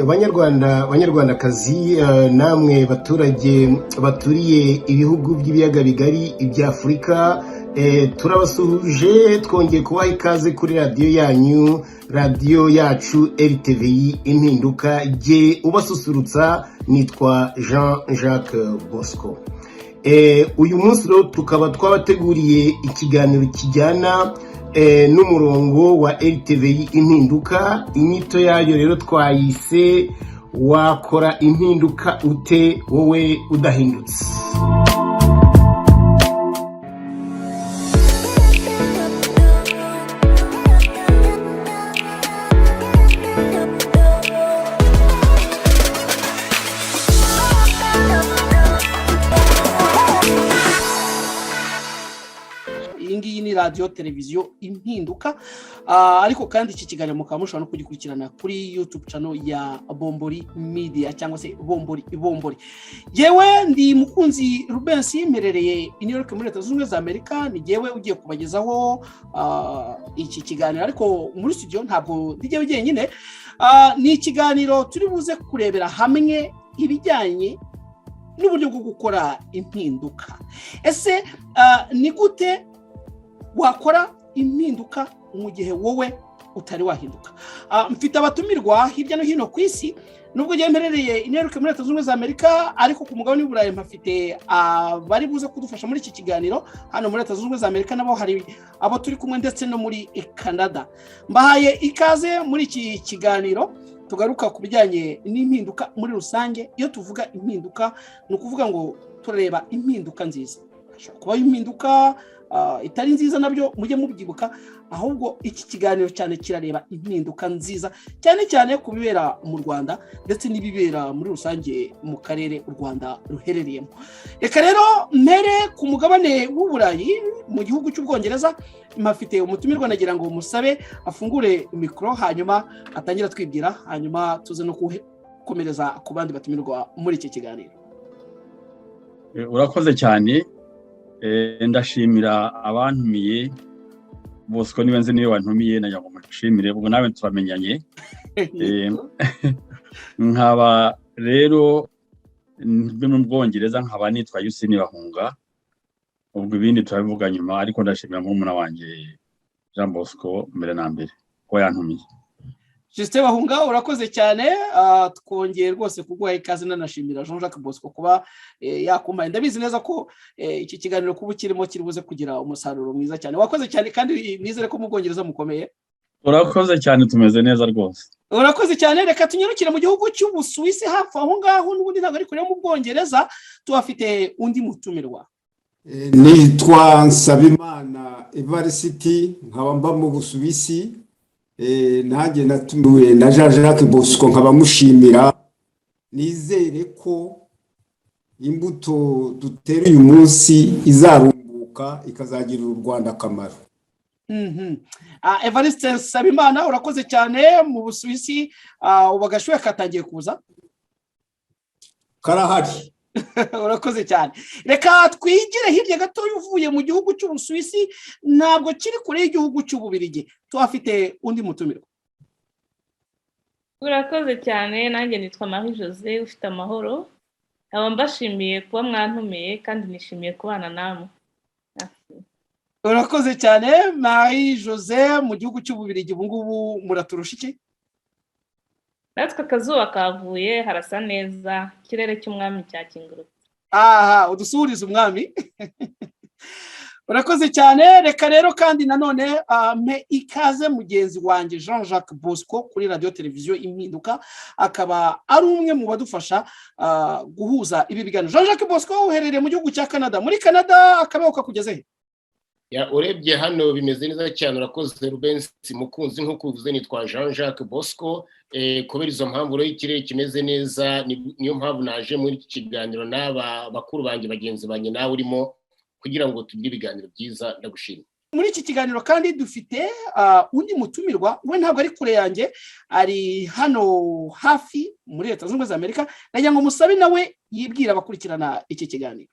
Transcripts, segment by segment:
Banyarwanda, banyarwandakazi, namwe baturage baturiye ibihugu by'ibiyaga bigari ibya Afurika, turabasuhuje, twongeye kubaha ikaze kuri radiyo yanyu, radiyo yacu RTVI Impinduka. Jye ubasusurutsa nitwa Jean Jacques Bosco. Uyu munsi rero tukaba twabateguriye ikiganiro kijyana n'umurongo wa RTVI Impinduka. Inyito yayo rero twayise "Wakora impinduka ute wowe udahindutse?" Iyi ngiyi ni Radiyo Televiziyo Impinduka, ariko kandi iki kiganiro mukaba mushobora no kugikurikirana kuri YouTube channel ya Bombori Media cyangwa se Bombori Bombori. Yewe, ndi Mukunzi Rubensi, mperereye i New York muri Leta Zunze Ubumwe za Amerika. Ni jyewe ugiye kubagezaho iki kiganiro, ariko muri studio ntabwo ndi jyewe jyenyine. Ni ikiganiro turi buze kurebera hamwe ibijyanye n'uburyo bwo gukora impinduka. Ese ni gute wakora impinduka mu gihe wowe utari wahinduka? Mfite abatumirwa hirya no hino ku isi. Nubwo njyewe mperereye i New York muri Leta Zunze Ubumwe za Amerika, ariko ku mugabane w'Uburayi mpafite abari buze kudufasha muri iki kiganiro. Hano muri Leta Zunze Ubumwe za Amerika nabo hari abo turi kumwe, ndetse no muri Canada. Mbahaye ikaze muri iki kiganiro tugaruka ku bijyanye n'impinduka muri rusange. Iyo tuvuga impinduka, ni ukuvuga ngo turareba impinduka nziza. Hashobora kubaho impinduka itari nziza, nabyo mujye mubyibuka. Ahubwo iki kiganiro cyane kirareba impinduka nziza, cyane cyane ku bibera mu Rwanda ndetse n'ibibera muri rusange mu karere u Rwanda ruherereyemo. Reka rero mpere ku mugabane w'Uburayi, mu gihugu cy'Ubwongereza. Mpafite umutumirwa, nagira ngo musabe afungure mikoro, hanyuma atangire atwibwira, hanyuma tuze no gukomereza ku bandi batumirwa muri iki kiganiro. Urakoze cyane. Ndashimira abantumiye. Bosco niba nzi niwe wantumiye, nagira ngo mushimire, ubwo nawe turamenyanye. Nkaba rero ndi mu Bwongereza, nkaba nitwa Yusini Bahunga. Ubwo ibindi turabivuga nyuma, ariko ndashimira murumuna wanjye Jean Bosco mbere na mbere kuba yantumiye. Justin Bahunga, urakoze cyane. Twongeye rwose kuguha ikaze, nanashimira Jean Jacques Bosco kuba yakumpaye. Ndabizi neza ko iki kiganiro kuba ukirimo kiri buze kugira umusaruro mwiza cyane. Wakoze cyane, kandi nizere ko mu Bwongereza mukomeye. Urakoze cyane, tumeze neza rwose. Urakoze cyane. Reka tunyarukire mu gihugu cy'Ubusuwisi, hafi aho ngaho n'ubundi, ntabwo ari kure mu Bwongereza. Tuhafite undi mutumirwa. Nitwa Nsabimana Evarisiti, nkaba mba mu Busuwisi. Nanjye natumiwe na Jean Jacques Bosco, nkaba mushimira. Nizere ko imbuto dutera uyu munsi izarumbuka, ikazagirira u Rwanda akamaro. Evariste Nsabimana, urakoze cyane. Mu Busuwisi ubu agashyuhe katangiye kuza. Karahari. Urakoze cyane. Reka twigire hirya gatoya, uvuye mu gihugu cy'Ubusuwisi, ntabwo kiri kure y'igihugu cy'Ububirigi. Tuhafite undi mutumirwa. Urakoze cyane. Nanjye nitwa Marie Jose Ufite Amahoro, nkaba mbashimiye kuba mwantumiye kandi nishimiye kubana namwe. Urakoze cyane, Marie Jose. Mu gihugu cy'Ububirigi ubu ngubu muraturusha iki? Natwe akazuba kavuye, harasa neza, ikirere cy'umwami cyakingurutse. Aha udusuhurize umwami. Urakoze cyane. Reka rero kandi nanone mpe ikaze mugenzi wanjye Jean Jacques Bosco kuri Radiyo Televiziyo Impinduka, akaba ari umwe mu badufasha guhuza ibi biganiro. Jean Jacques Bosco, uherereye mu gihugu cya Canada. Muri Canada akabeho kakugeze he? Urebye hano bimeze neza cyane. Urakoze, Rubensi Mukunzi. Nk'uko ubivuze, nitwa Jean Jacques Bosco. Kubera izo mpamvu rero ikirere kimeze neza, niyo mpamvu naje muri iki kiganiro n'aba bakuru banjye, bagenzi banjye, nawe urimo, kugira ngo tugire ibiganiro byiza. Ndagushimye. Muri iki kiganiro kandi dufite undi mutumirwa. We ntabwo ari kure yanjye, ari hano hafi muri Leta Zunze Ubumwe za Amerika. Nagira ngo musabe nawe yibwira abakurikirana iki kiganiro.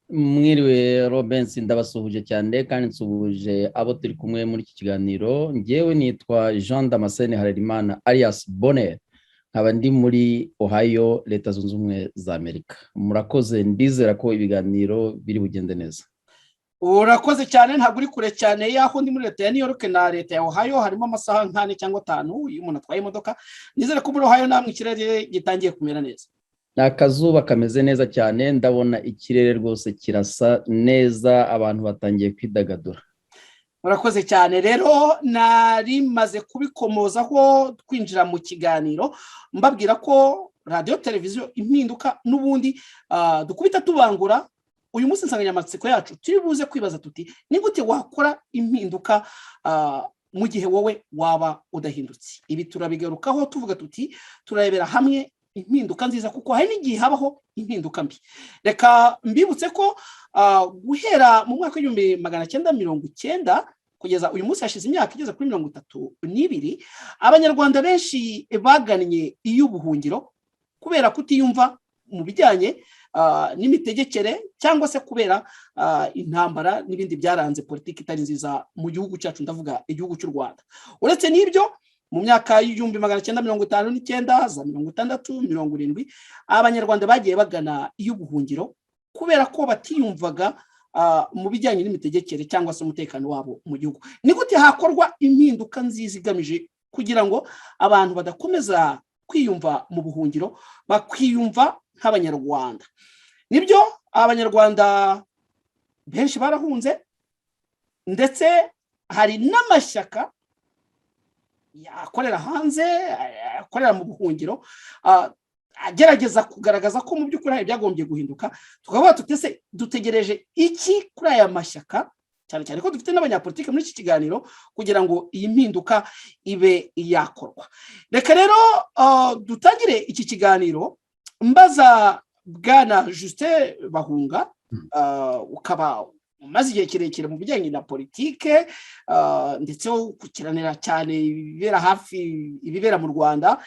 Mwiriwe Robensi, ndabasuhuje cyane kandi nsuhuje abo turi kumwe muri iki kiganiro. Ngewe nitwa Jean Damascene Harerimana alias Bonner, nkaba ndi muri Ohio, Leta Zunze Ubumwe za Amerika. Murakoze, ndizera ko ibiganiro biri bugende neza. Urakoze cyane. Ntabwo uri kure cyane y'aho ndi muri leta ya New York na leta ya Ohio, harimo amasaha nk'ane cyangwa 5 iyo umuntu atwaye imodoka. Nizere ko muri Ohio namwe ikirere gitangiye kumera neza. Ni akazuba kameze neza cyane, ndabona ikirere rwose kirasa neza, abantu batangiye kwidagadura. Murakoze cyane. Rero nari maze kubikomozaho twinjira mu kiganiro, mbabwira ko Radiyo Televiziyo Impinduka n'ubundi dukubita tubangura. Uyu munsi insanganyamatsiko yacu turi buze kwibaza tuti: ni gute wakora impinduka mu gihe wowe waba udahindutse? Ibi turabigarukaho tuvuga tuti turarebera hamwe impinduka nziza, kuko hari n'igihe habaho impinduka mbi. Reka mbibutse ko guhera mu mwaka w'1990 kugeza uyu munsi, hashize imyaka igeze kuri 32, Abanyarwanda benshi bagannye iy'ubuhungiro kubera kutiyumva mu bijyanye n'imitegekere cyangwa se kubera intambara n'ibindi byaranze politiki itari nziza mu gihugu cyacu, ndavuga igihugu cy'u Rwanda. Uretse n'ibyo, mu myaka y'1959, za 60, 70, Abanyarwanda bagiye bagana iy'ubuhungiro kubera ko batiyumvaga mu bijyanye n'imitegekere cyangwa se umutekano wabo mu gihugu. Ni gute hakorwa impinduka nziza igamije kugira ngo abantu badakomeza kwiyumva mu buhungiro, bakiyumva nk'Abanyarwanda? Nibyo, Abanyarwanda benshi barahunze, ndetse hari n'amashyaka akorera hanze, akorera mu buhungiro, agerageza kugaragaza ko mu by'ukuri hari ibyagombye guhinduka. Tukavuga tutese dutegereje iki kuri aya mashyaka, cyane cyane ko dufite n'abanyapolitiki muri iki kiganiro, kugira ngo iyi mpinduka ibe yakorwa? Reka rero dutangire iki kiganiro mbaza bwana Justin Bahunga, ukaba umaze igihe kirekire mu bijyanye na politike, ndetse ukurikiranira cyane ibibera hafi, ibibera mu Rwanda,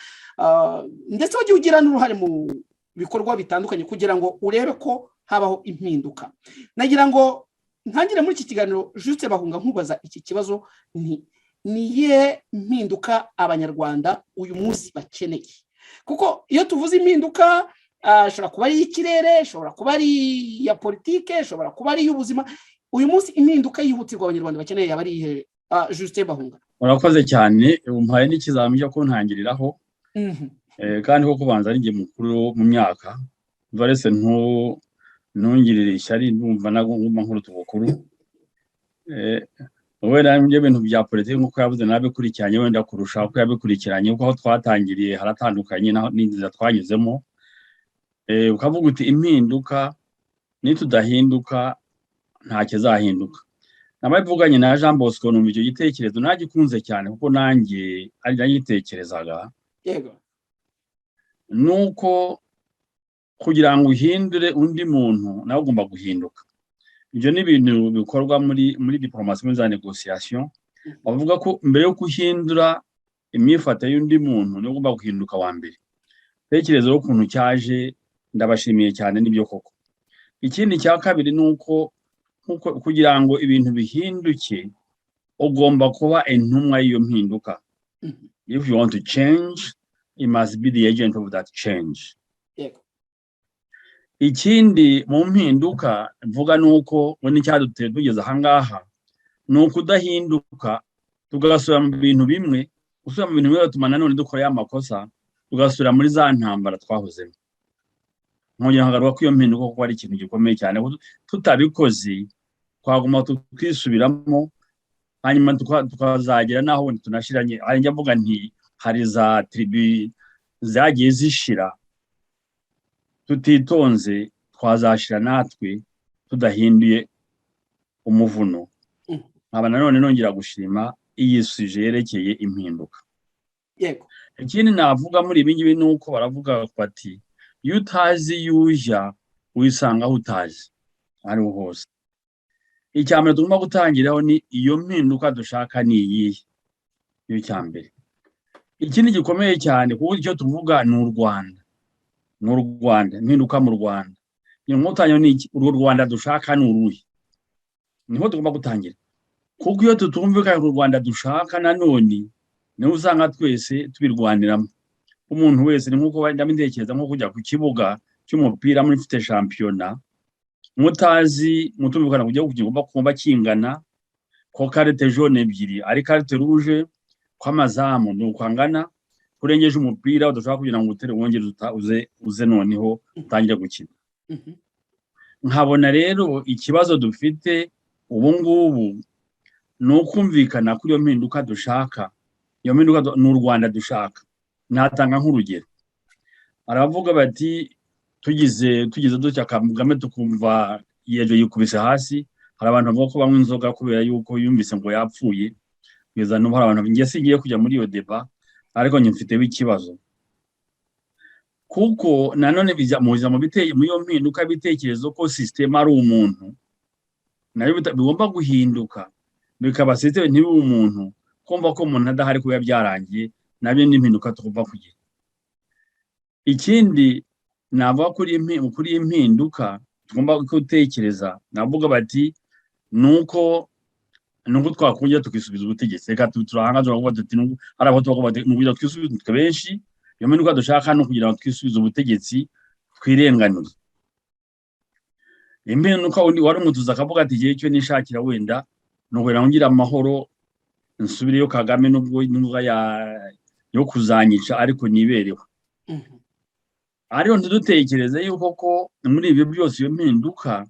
ndetse wagiye ugira n'uruhare mu bikorwa bitandukanye kugira ngo urebe ko habaho impinduka. Nagira ngo ntangire muri iki kiganiro, Justin Bahunga, nkubaza iki kibazo: ni niye mpinduka Abanyarwanda uyu munsi bakeneye? Kuko iyo tuvuze impinduka, ishobora kuba ari iy'ikirere, ishobora kuba ari iya politike, ishobora kuba ari iy'ubuzima. Uyu munsi impinduka yihutirwa Abanyarwanda bakeneye yaba ari iyihe, Justin Bahunga? Urakoze cyane, umpaye n'ikizamini cyo kuntangiriraho, kandi ko kubanza ari njye mukuru mu myaka. Varese, ntungirire ishyari, ndumva nagomba nkuruta ubukuru. Wenda ibyo bintu bya politiki, nk'uko yavuze, nabikurikiranye wenda kurusha uko yabikurikiranye, kuko aho twatangiriye haratandukanye n'inzira twanyuzemo. Ukavuga uti impinduka, nitudahinduka nta kizahinduka. Nabivuganye na Jean Bosco, numva icyo gitekerezo nagikunze cyane, kuko nanjye ari nagitekerezaga. Nuko kugira ngo uhindure undi muntu, nawe ugomba guhinduka. Ibyo ni ibintu bikorwa muri diplomasi, muri za négociation. Bavuga ko mbere yo guhindura imyifatire y'undi muntu, niwe ugomba guhinduka wa mbere. Tekerezo ukuntu cyaje, ndabashimiye cyane, nibyo koko. Ikindi cya kabiri ni uko kugira ngo ibintu bihinduke, ugomba kuba intumwa y'iyo mpinduka. If you want to change, you must be the agent of that change. Ikindi mu mpinduka mvuga ni uko ngo n'icyaduteye tugeze ahangaha ni ukudahinduka, tugasubira mu bintu bimwe. Gusubira mu bintu bimwe bituma nanone dukora ya makosa, tugasubira muri za ntambara twahozemo. Nkongera nkagaruka ko iyo mpinduka kuko ari ikintu gikomeye cyane. Tutabikoze twaguma tukisubiramo, hanyuma tukazagera n'aho wenda tunashiranye. Hari njya mvuga nti hari za tribu zagiye zishira, tutitonze twazashira natwe tudahinduye umuvuno. Nkaba nanone nongera gushima iyi sujet yerekeye impinduka. Ikindi navuga muri ibi ngibi ni uko baravuga bati iyo utazi iyo ujya, wisanga aho utazi aho ariho hose. Icya mbere tugomba gutangiraho ni iyo mpinduka dushaka ni iyihe? Niyo cya mbere. Ikindi gikomeye cyane, kuko icyo tuvuga ni u Rwanda, ni u Rwanda, impinduka mu Rwanda. Iyo nkotanyo ni iki? Urwo Rwanda dushaka ni uruhe? Niho tugomba gutangira, kuko iyo tutumvikanye ku Rwanda dushaka, nanone niho usanga twese tubirwaniramo. Umuntu wese ni nk'uko ndabitekereza, nko kujya ku kibuga cy'umupira muri mfite shampiyona, mutazi, mutumvikana kujya kugomba kumba kingana, ko carte jaune ebyiri ari carte rouge, ko amazamu ni uko angana, kurengeje umupira udashobora kugira ngo utere wongere uze noneho utangire gukina. Nkabona rero ikibazo dufite ubu ngubu ni ukumvikana kuri iyo mpinduka dushaka. Iyo mpinduka ni u Rwanda dushaka. Natanga nk'urugero, aravuga bati tugize dutya Kagame tukumva yejo yikubise hasi. Hari abantu bavuga ko banywa inzoga kubera yuko yumvise ngo yapfuye. Kugeza n'ubu hari abantu, njye singiye kujya muri iyo débat, ariko njye mfiteho ikibazo, kuko nanone bijya muza mu muri iyo mpinduka y'ibitekerezo ko système ari umuntu, nayo bigomba guhinduka bikaba système ntibe umuntu. Kumva ko umuntu adahari kuba byarangiye, nabyo ni impinduka tugomba kugira. Ikindi navuga kuri iyi mpinduka tugomba gutekereza, navuga bati nuko twakongera tukisubiza ubutegetsi. Reka turahanga turavuga tuti hari aho tuvuga bati ni ukugira twisubize twe benshi. Iyo mpinduka dushaka ni ukugira ngo twisubize ubutegetsi, twirenganure. Impinduka undi wari umutuzi akavuga ati igihe cyo nishakira wenda ni ukugira ngo ngire amahoro, nsubireyo Kagame nubwo nubwo yo kuzanyica, ariko nibereho. Ariko ntidutekereze yuko ko muri ibyo byose iyo mpinduka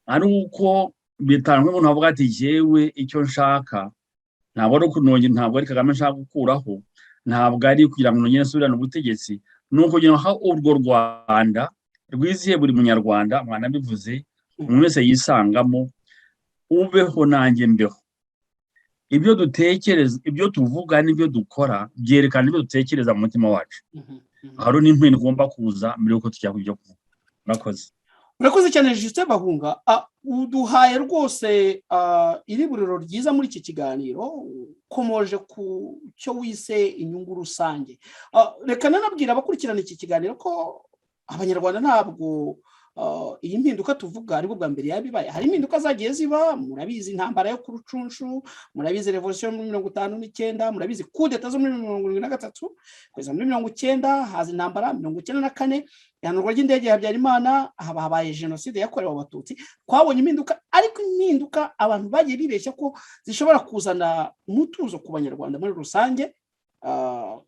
ari uko bitanga umuntu avuga ati jyewe icyo nshaka ntabwo ari ukunongera, ntabwo ari Kagame nshaka gukuraho, ntabwo ari kugira ngo nongere nsubirane ubutegetsi, ni ukugira ngo urwo Rwanda rwizihiye buri Munyarwanda. Mwanabivuze, umuntu wese yisangamo, ubeho nanjye mbeho. Ibyo dutekereza, ibyo tuvuga n'ibyo dukora byerekana ibyo dutekereza mu mutima wacu. Hari n'impinduka igomba kuza mbere y'uko tujya ku byo kuvuga. Murakoze. Urakoze cyane, Justin Bahunga. Uduhaye rwose iriburiro ryiza muri iki kiganiro, ukomoje ku cyo wise inyungu rusange. Reka nanabwira abakurikirana iki kiganiro ko Abanyarwanda ntabwo iyi mpinduka tuvuga aribwo bwa mbere yaba ibaye. Hari impinduka zagiye ziba, murabizi intambara yo ku Rucunshu, murabizi revolution muri 59, murabizi kudeta zo muri 73 kugeza muri 90, haza intambara 94, ihanurwa ry'indege ya Habyarimana, haba habaye jenoside yakorewe Abatutsi. Twabonye impinduka, ariko impinduka abantu bagiye bibeshya ko zishobora kuzana umutuzo ku Banyarwanda muri rusange.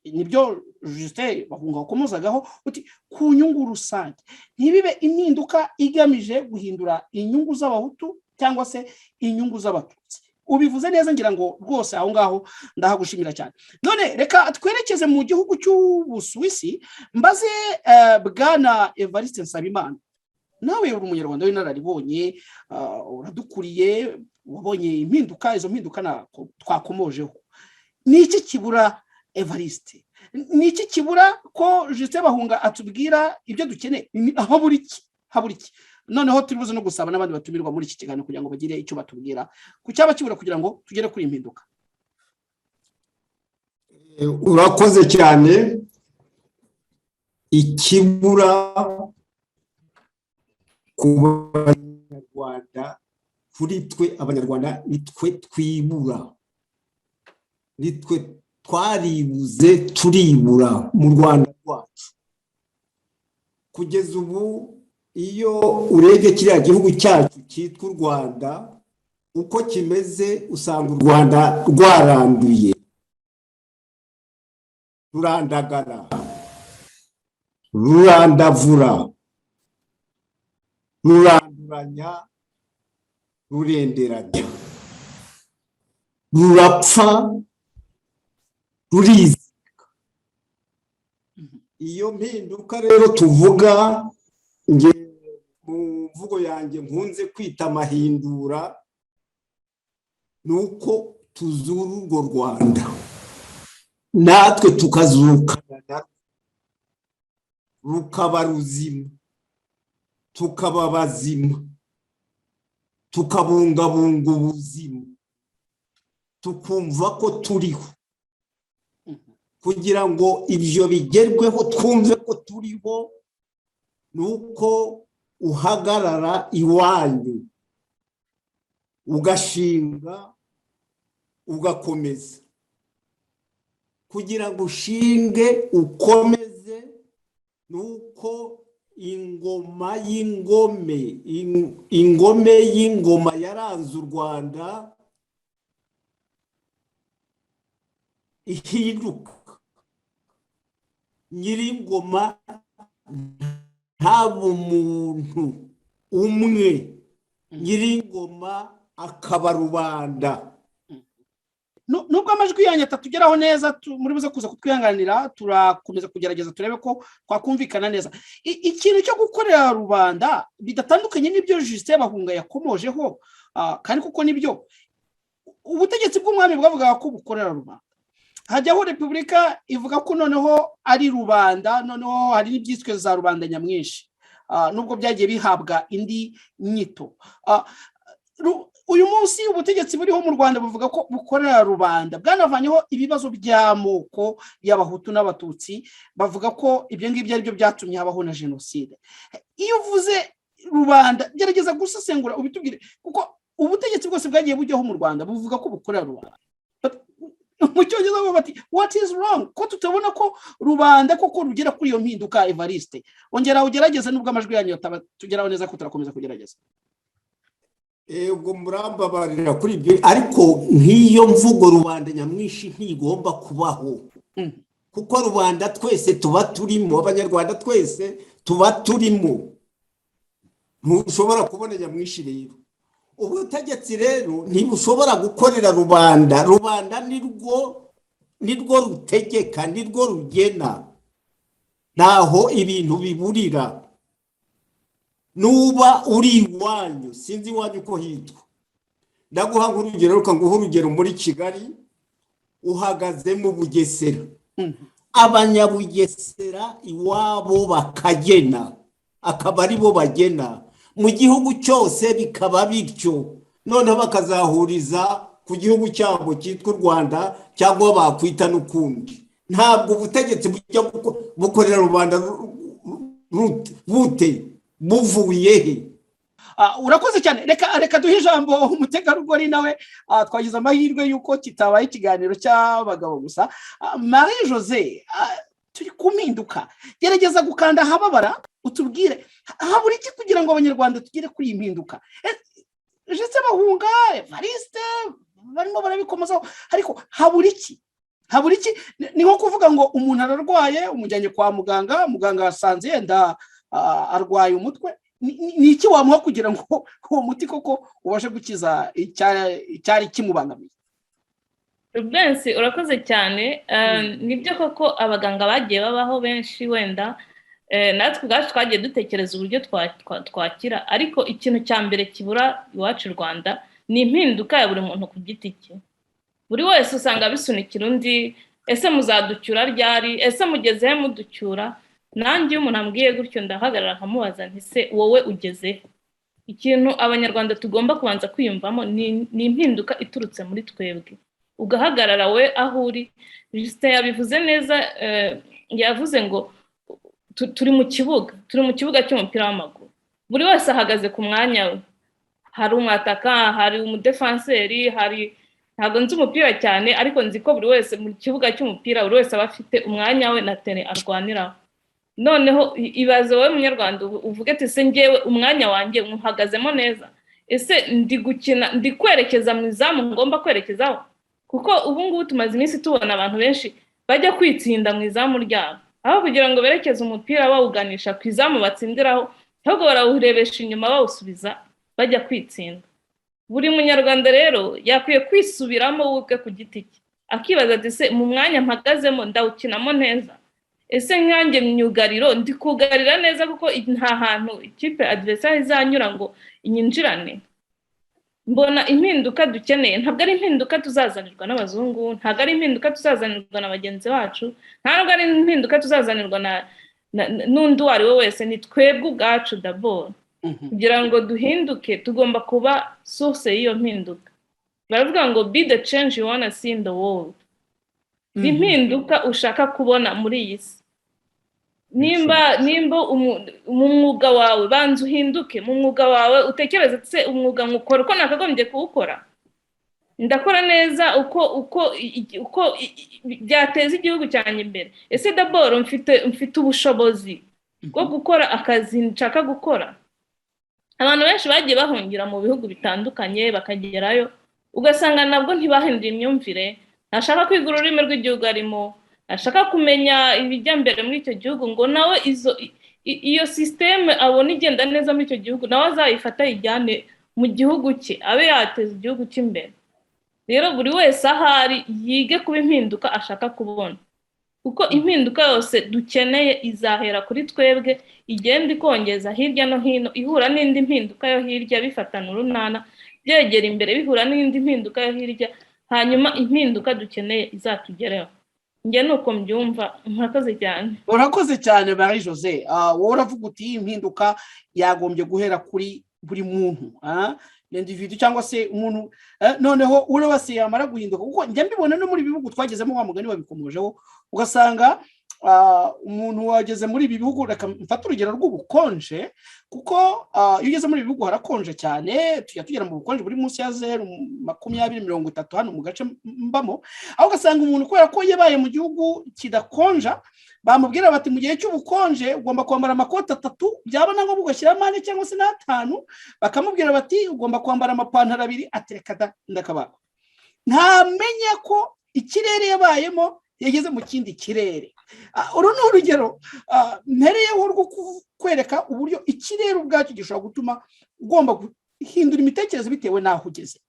Nibyo Justin Bahunga wakomozagaho uti ku nyungu rusange, ntibibe impinduka igamije guhindura inyungu z'Abahutu cyangwa se inyungu z'Abatutsi. Ubivuze neza, ngira ngo rwose aho ngaho ndahagushimira cyane. None reka twerekeze mu gihugu cy'Ubusuwisi, mbaze bwana Evariste Nsabimana. Nawe uri Umunyarwanda w'inararibonye, uradukuriye, wabonye impinduka, izo mpinduka twakomojeho. Ni iki kibura, Evariste? Ni iki kibura ko Justin Bahunga atubwira ibyo dukeneye? Habura iki? Habura iki? Noneho turi buze no gusaba n'abandi batumirwa muri iki kiganiro kugira ngo bagire icyo batubwira ku cyaba kibura kugira ngo tugere kuri iyi mpinduka. Urakoze cyane. Ikibura ku Banyarwanda, kuri twe Abanyarwanda, ni twe twibura, ni twe twaribuze, turibura mu Rwanda rwacu. Kugeza ubu, iyo urebye kiriya gihugu cyacu cyitwa u Rwanda uko kimeze, usanga u Rwanda rwaranduye, rurandagara, rurandavura, ruranduranya, rurenderanya, rurapfa, rurizika. Iyo mpinduka rero tuvuga, nge mu mvugo yanjye nkunze kwita amahindura, ni uko tuzura urwo Rwanda, natwe tukazukana narwo, rukaba ruzima, tukaba bazima. Tukabungabunga ubuzima, tukumva ko turiho. Kugira ngo ibyo bigerweho, twumve ko turiho, ni uko uhagarara iwanyu, ugashinga, ugakomeza. Kugira ngo ushinge ukomeze, ni uko ingoma y'ingome, ingome y'ingoma yaranze u Rwanda ihinduka, nyir'ingoma ntaba umuntu umwe, nyir'ingoma akaba rubanda. Nubwo amajwi yanyu atatugeraho neza, muri buze kuza kutwihanganira, turakomeza kugerageza turebe ko twakumvikana neza. Ikintu cyo gukorera rubanda bidatandukanye n'ibyo Justin Bahunga yakomojeho, kandi kuko nibyo ubutegetsi bw'umwami bwavugaga ko bukorera rubanda, hajyaho repubulika ivuga ko noneho ari rubanda, noneho hari n'ibyiswe za rubanda nyamwinshi, nubwo byagiye bihabwa indi nyito. Uyu munsi ubutegetsi buriho mu Rwanda buvuga ko bukorera rubanda, bwanavanyeho ibibazo by'amoko y'Abahutu n'Abatutsi, bavuga ko ibyo ngibyo ari byo byatumye habaho na jenoside. Iyo uvuze rubanda, gerageza gusesengura ubitubwire, kuko ubutegetsi bwose bwagiye bujyaho mu Rwanda buvuga ko bukorera rubanda. Mu Cyongereza bavuga bati: "What is wrong?" Ko tutabona ko rubanda koko rugera kuri iyo mpinduka? Evariste, ongera ugerageze, nubwo amajwi yanyu tugeraho neza, ko turakomeza kugerageza. Ubwo murambabarira kuri ibyo, ariko nk'iyo mvugo rubanda nyamwinshi ntigomba kubaho, kuko rubanda twese tuba turimo, Abanyarwanda twese tuba turimo. Ntushobora kubona nyamwinshi. Rero ubutegetsi rero ntibushobora gukorera rubanda. Rubanda nirwo rutegeka, nirwo rugena. Ntaho ibintu biburira. Nuba uri iwanyu, sinzi iwanyu uko hitwa, ndaguha nk'urugero, reka nguhe urugero: muri Kigali uhagaze mu Bugesera, Abanyabugesera iwabo bakagena, akaba ari bo bagena mu gihugu cyose, bikaba bityo, noneho bakazahuriza ku gihugu cyabo cyitwa u Rwanda cyangwa bakwita n'ukundi. Ntabwo ubutegetsi bujya bukorera rubanda bute, buvuye he? Urakoze cyane. Reka duhe ijambo umutegarugori nawe. Twagize amahirwe y'uko kitabaye ikiganiro cy'abagabo gusa. Marie Jose, turi ku mpinduka. Gerageza gukanda ahababara, utubwire habura iki kugira ngo Abanyarwanda tugere kuri iyi mpinduka. Justin Bahunga, Evariste barimo barabikomozaho, ariko habura iki? Habura iki? Ni nko kuvuga ngo umuntu ararwaye, umujyanye kwa muganga, muganga yasanze yenda arwaye umutwe. Ni iki wamuha kugira ngo uwo muti koko ubashe gukiza icyari kimubangamiye? Rubensi, urakoze cyane. Nibyo koko, abaganga bagiye babaho benshi, wenda natwe ubwacu twagiye dutekereza uburyo twakira, ariko ikintu cya mbere kibura iwacu i Rwanda ni impinduka ya buri muntu ku giti cye. Buri wese usanga bisunikira undi: "Ese muzaducyura ryari? Ese mugeze he muducyura?" Nanjye iyo umuntu ambwiye gutyo, ndahagarara nkamubaza nti: "Se wowe ugeze he?" Ikintu Abanyarwanda tugomba kubanza kwiyumvamo ni impinduka iturutse muri twebwe, ugahagarara we aho uri. Justin yabivuze neza, yavuze ngo turi mu kibuga, turi mu kibuga cy'umupira w'amaguru, buri wese ahagaze ku mwanya we. Hari umwataka, hari umudefanseri, hari, ntabwo nzi umupira cyane, ariko nzi ko buri wese mu kibuga cy'umupira, buri wese aba afite umwanya we na terrain arwaniraho. Noneho ibaze wowe Munyarwanda, uvuge ati: "Se ngewe umwanya wanjye nywuhagazemo neza? Ese ndi gukina, ndi kwerekeza mu izamu ngomba kwerekezaho?" Kuko ubu ngubu tumaze iminsi tubona abantu benshi bajya kwitsinda mu izamu ryabo, aho kugira ngo berekeze umupira bawuganisha ku izamu batsindiraho, ahubwo barawurebesha inyuma, bawusubiza, bajya kwitsinda. Buri Munyarwanda rero yakwiye kwisubiramo we ubwe ku giti cye, akibaza ati: "Se mu mwanya mpagazemo ndawukinamo neza? Ese nkanjye myugariro ndi kugarira neza?" Kuko nta hantu ikipe adversaire izanyura ngo inyinjirane. Mbona impinduka dukeneye ntabwo ari impinduka tuzazanirwa n'abazungu, ntabwo ari impinduka tuzazanirwa na bagenzi bacu, ntabwo ari impinduka tuzazanirwa n'undi uwo ari we wese. Ni twebwe ubwacu d'abord. Kugira ngo duhinduke, tugomba kuba source y'iyo mpinduka. Baravuga ngo "Be the change you wanna see in the world." Impinduka ushaka kubona muri iyi si, nimba mu mwuga wawe, banza uhinduke mu mwuga wawe. Utekereze se umwuga nkukora uko nakagombye kuwukora? Ndakora neza uko byateza igihugu cyanjye imbere? Ese d'abord mfite ubushobozi bwo gukora akazi nshaka gukora? Abantu benshi bagiye bahungira mu bihugu bitandukanye, bakagerayo ugasanga nabwo ntibahinduye imyumvire. Ntashaka kwiga ururimi rw'igihugu arimo, ntashaka kumenya ibijya mbere muri icyo gihugu, ngo nawe iyo système abona igenda neza muri icyo gihugu nawe azayifata ayijyane mu gihugu cye, abe yateza igihugu cye imbere. Rero buri wese ahari yige kuba impinduka ashaka kubona, kuko impinduka yose dukeneye izahera kuri twebwe, igenda ikongeza hirya no hino, ihura n'indi mpinduka yo hirya, bifatana urunana, byegera imbere, bihura n'indi mpinduka yo hirya, hanyuma impinduka dukeneye izatugereho. Njye ni uko mbyumva. Murakoze cyane. Urakoze cyane, Marie Jose. Wowe uravuga uti impinduka yagombye guhera kuri buri muntu, l'individu cyangwa se umuntu, noneho uri wese yamara guhinduka. Kuko njya mbibona no muri ibi bihugu twagezemo, wa mugani wabikomojeho, ugasanga umuntu wageze muri ibi bihugu, reka mfate urugero rw'ubukonje, kuko iyo ugeze muri ibi bihugu harakonje cyane. Tujya tugera mu bukonje buri munsi ya 0, 20, 30 hano mu gace mbamo, aho ugasanga umuntu kubera ko yabaye mu gihugu kidakonja, bamubwira bati mu gihe cy'ubukonje ugomba kwambara amakoti atatu, byaba na ngombwa ugashyiramo ane cyangwa se n'atanu. Bakamubwira bati ugomba kwambara amapantaro abiri, atereka da, ndakabaka. Ntamenya ko ikirere yabayemo yageze mu kindi kirere. Uru ni urugero mpereyeho rwo kwereka uburyo ikirere ubwacyo gishobora gutuma ugomba guhindura imitekerereze bitewe n'aho ugeze.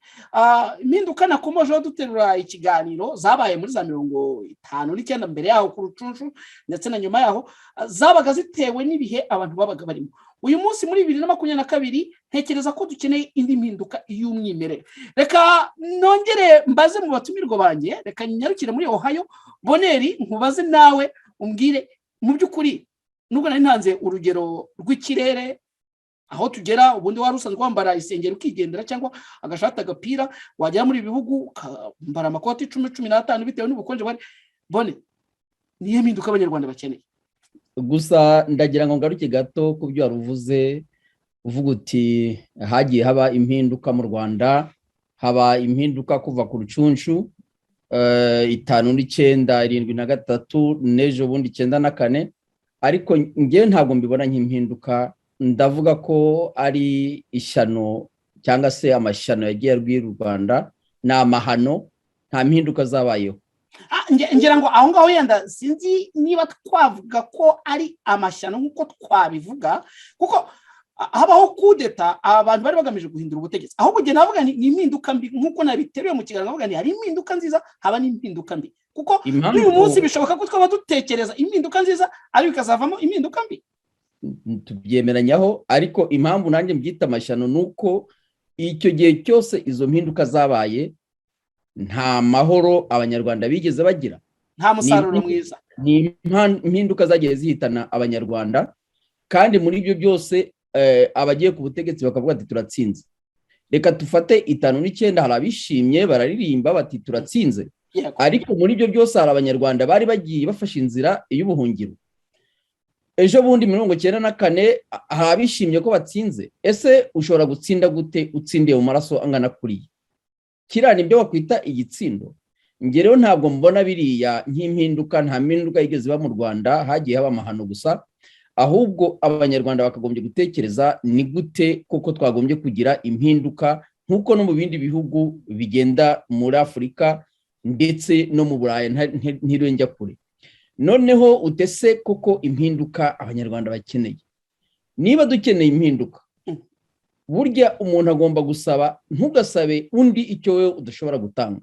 Impinduka nakomojeho duterura ikiganiro zabaye muri za 59, mbere yaho ku Rucunshu ndetse na nyuma yaho, zabaga zitewe n'ibihe abantu babaga barimo. Uyu munsi muri 2022, ntekereza ko dukeneye indi mpinduka y'umwimerere. Reka nongere mbaze mu batumirwa banjye. Reka nyarukire muri Ohio. Boneri, nkubaze nawe umbwire mu by'ukuri, nubwo nari ntanze urugero rw'ikirere, aho tugera ubundi wari usanzwe wambara isengeri ukigendera cyangwa agashati, agapira, wagera muri ibi bihugu ukambara amakoti 10, 15 bitewe n'ubukonje bwari. Bone, niyo mpinduka Abanyarwanda bakeneye? Gusa ndagira ngo ngaruke gato ku byo wari uvuze, uvuga uti hagiye haba impinduka mu Rwanda, haba impinduka kuva ku Rucunshu, 59, 73, n'ejo bundi 94. Ariko ngewe ntabwo mbibona nk'impinduka. Ndavuga ko ari ishyano cyangwa se amashyano yagiye arwira u Rwanda, ni amahano, nta mpinduka zabayeho. Ngira ngo aho ngaho yenda sinzi niba twavuga ko ari amashyano nk'uko twabivuga, kuko habaho kudeta, abantu bari bagamije guhindura ubutegetsi. Ahubwo njye navuga ni impinduka mbi, nk'uko nabiteruye mu kiganiro, navuga ni hari impinduka nziza, haba n'impinduka mbi, kuko n'uyu munsi bishoboka ko twaba dutekereza impinduka nziza ariko ikazavamo impinduka mbi. Tubyemeranyaho, ariko impamvu nanjye mbyita amashyano ni uko icyo gihe cyose izo mpinduka zabaye nta mahoro Abanyarwanda bigeze bagira. Nta musaruro mwiza. Ni impinduka zagiye zihitana Abanyarwanda, kandi muri ibyo byose abagiye ku butegetsi bakavuga ati turatsinze. Reka dufate 59, hari abishimye bararirimba bati turatsinze, ariko muri ibyo byose hari Abanyarwanda bari bagiye bafashe inzira y'ubuhungiro. Ejo bundi 94 hari abishimye ko batsinze. Ese ushobora gutsinda gute utsindiye mu maraso angana kuriya? Kiriya nibyo bakwita igitsindo? Njye rero ntabwo mbona biriya nk'impinduka. Nta mpinduka yigeze iba mu Rwanda, hagiye haba amahano gusa. Ahubwo Abanyarwanda bakagombye gutekereza ni gute koko twagombye kugira impinduka nk'uko no mu bindi bihugu bigenda muri Afurika ndetse no mu Burayi, ntirengya kure. Noneho utese koko impinduka Abanyarwanda bakeneye? Niba dukeneye impinduka, burya umuntu agomba gusaba. Ntugasabe undi icyo wowe udashobora gutanga.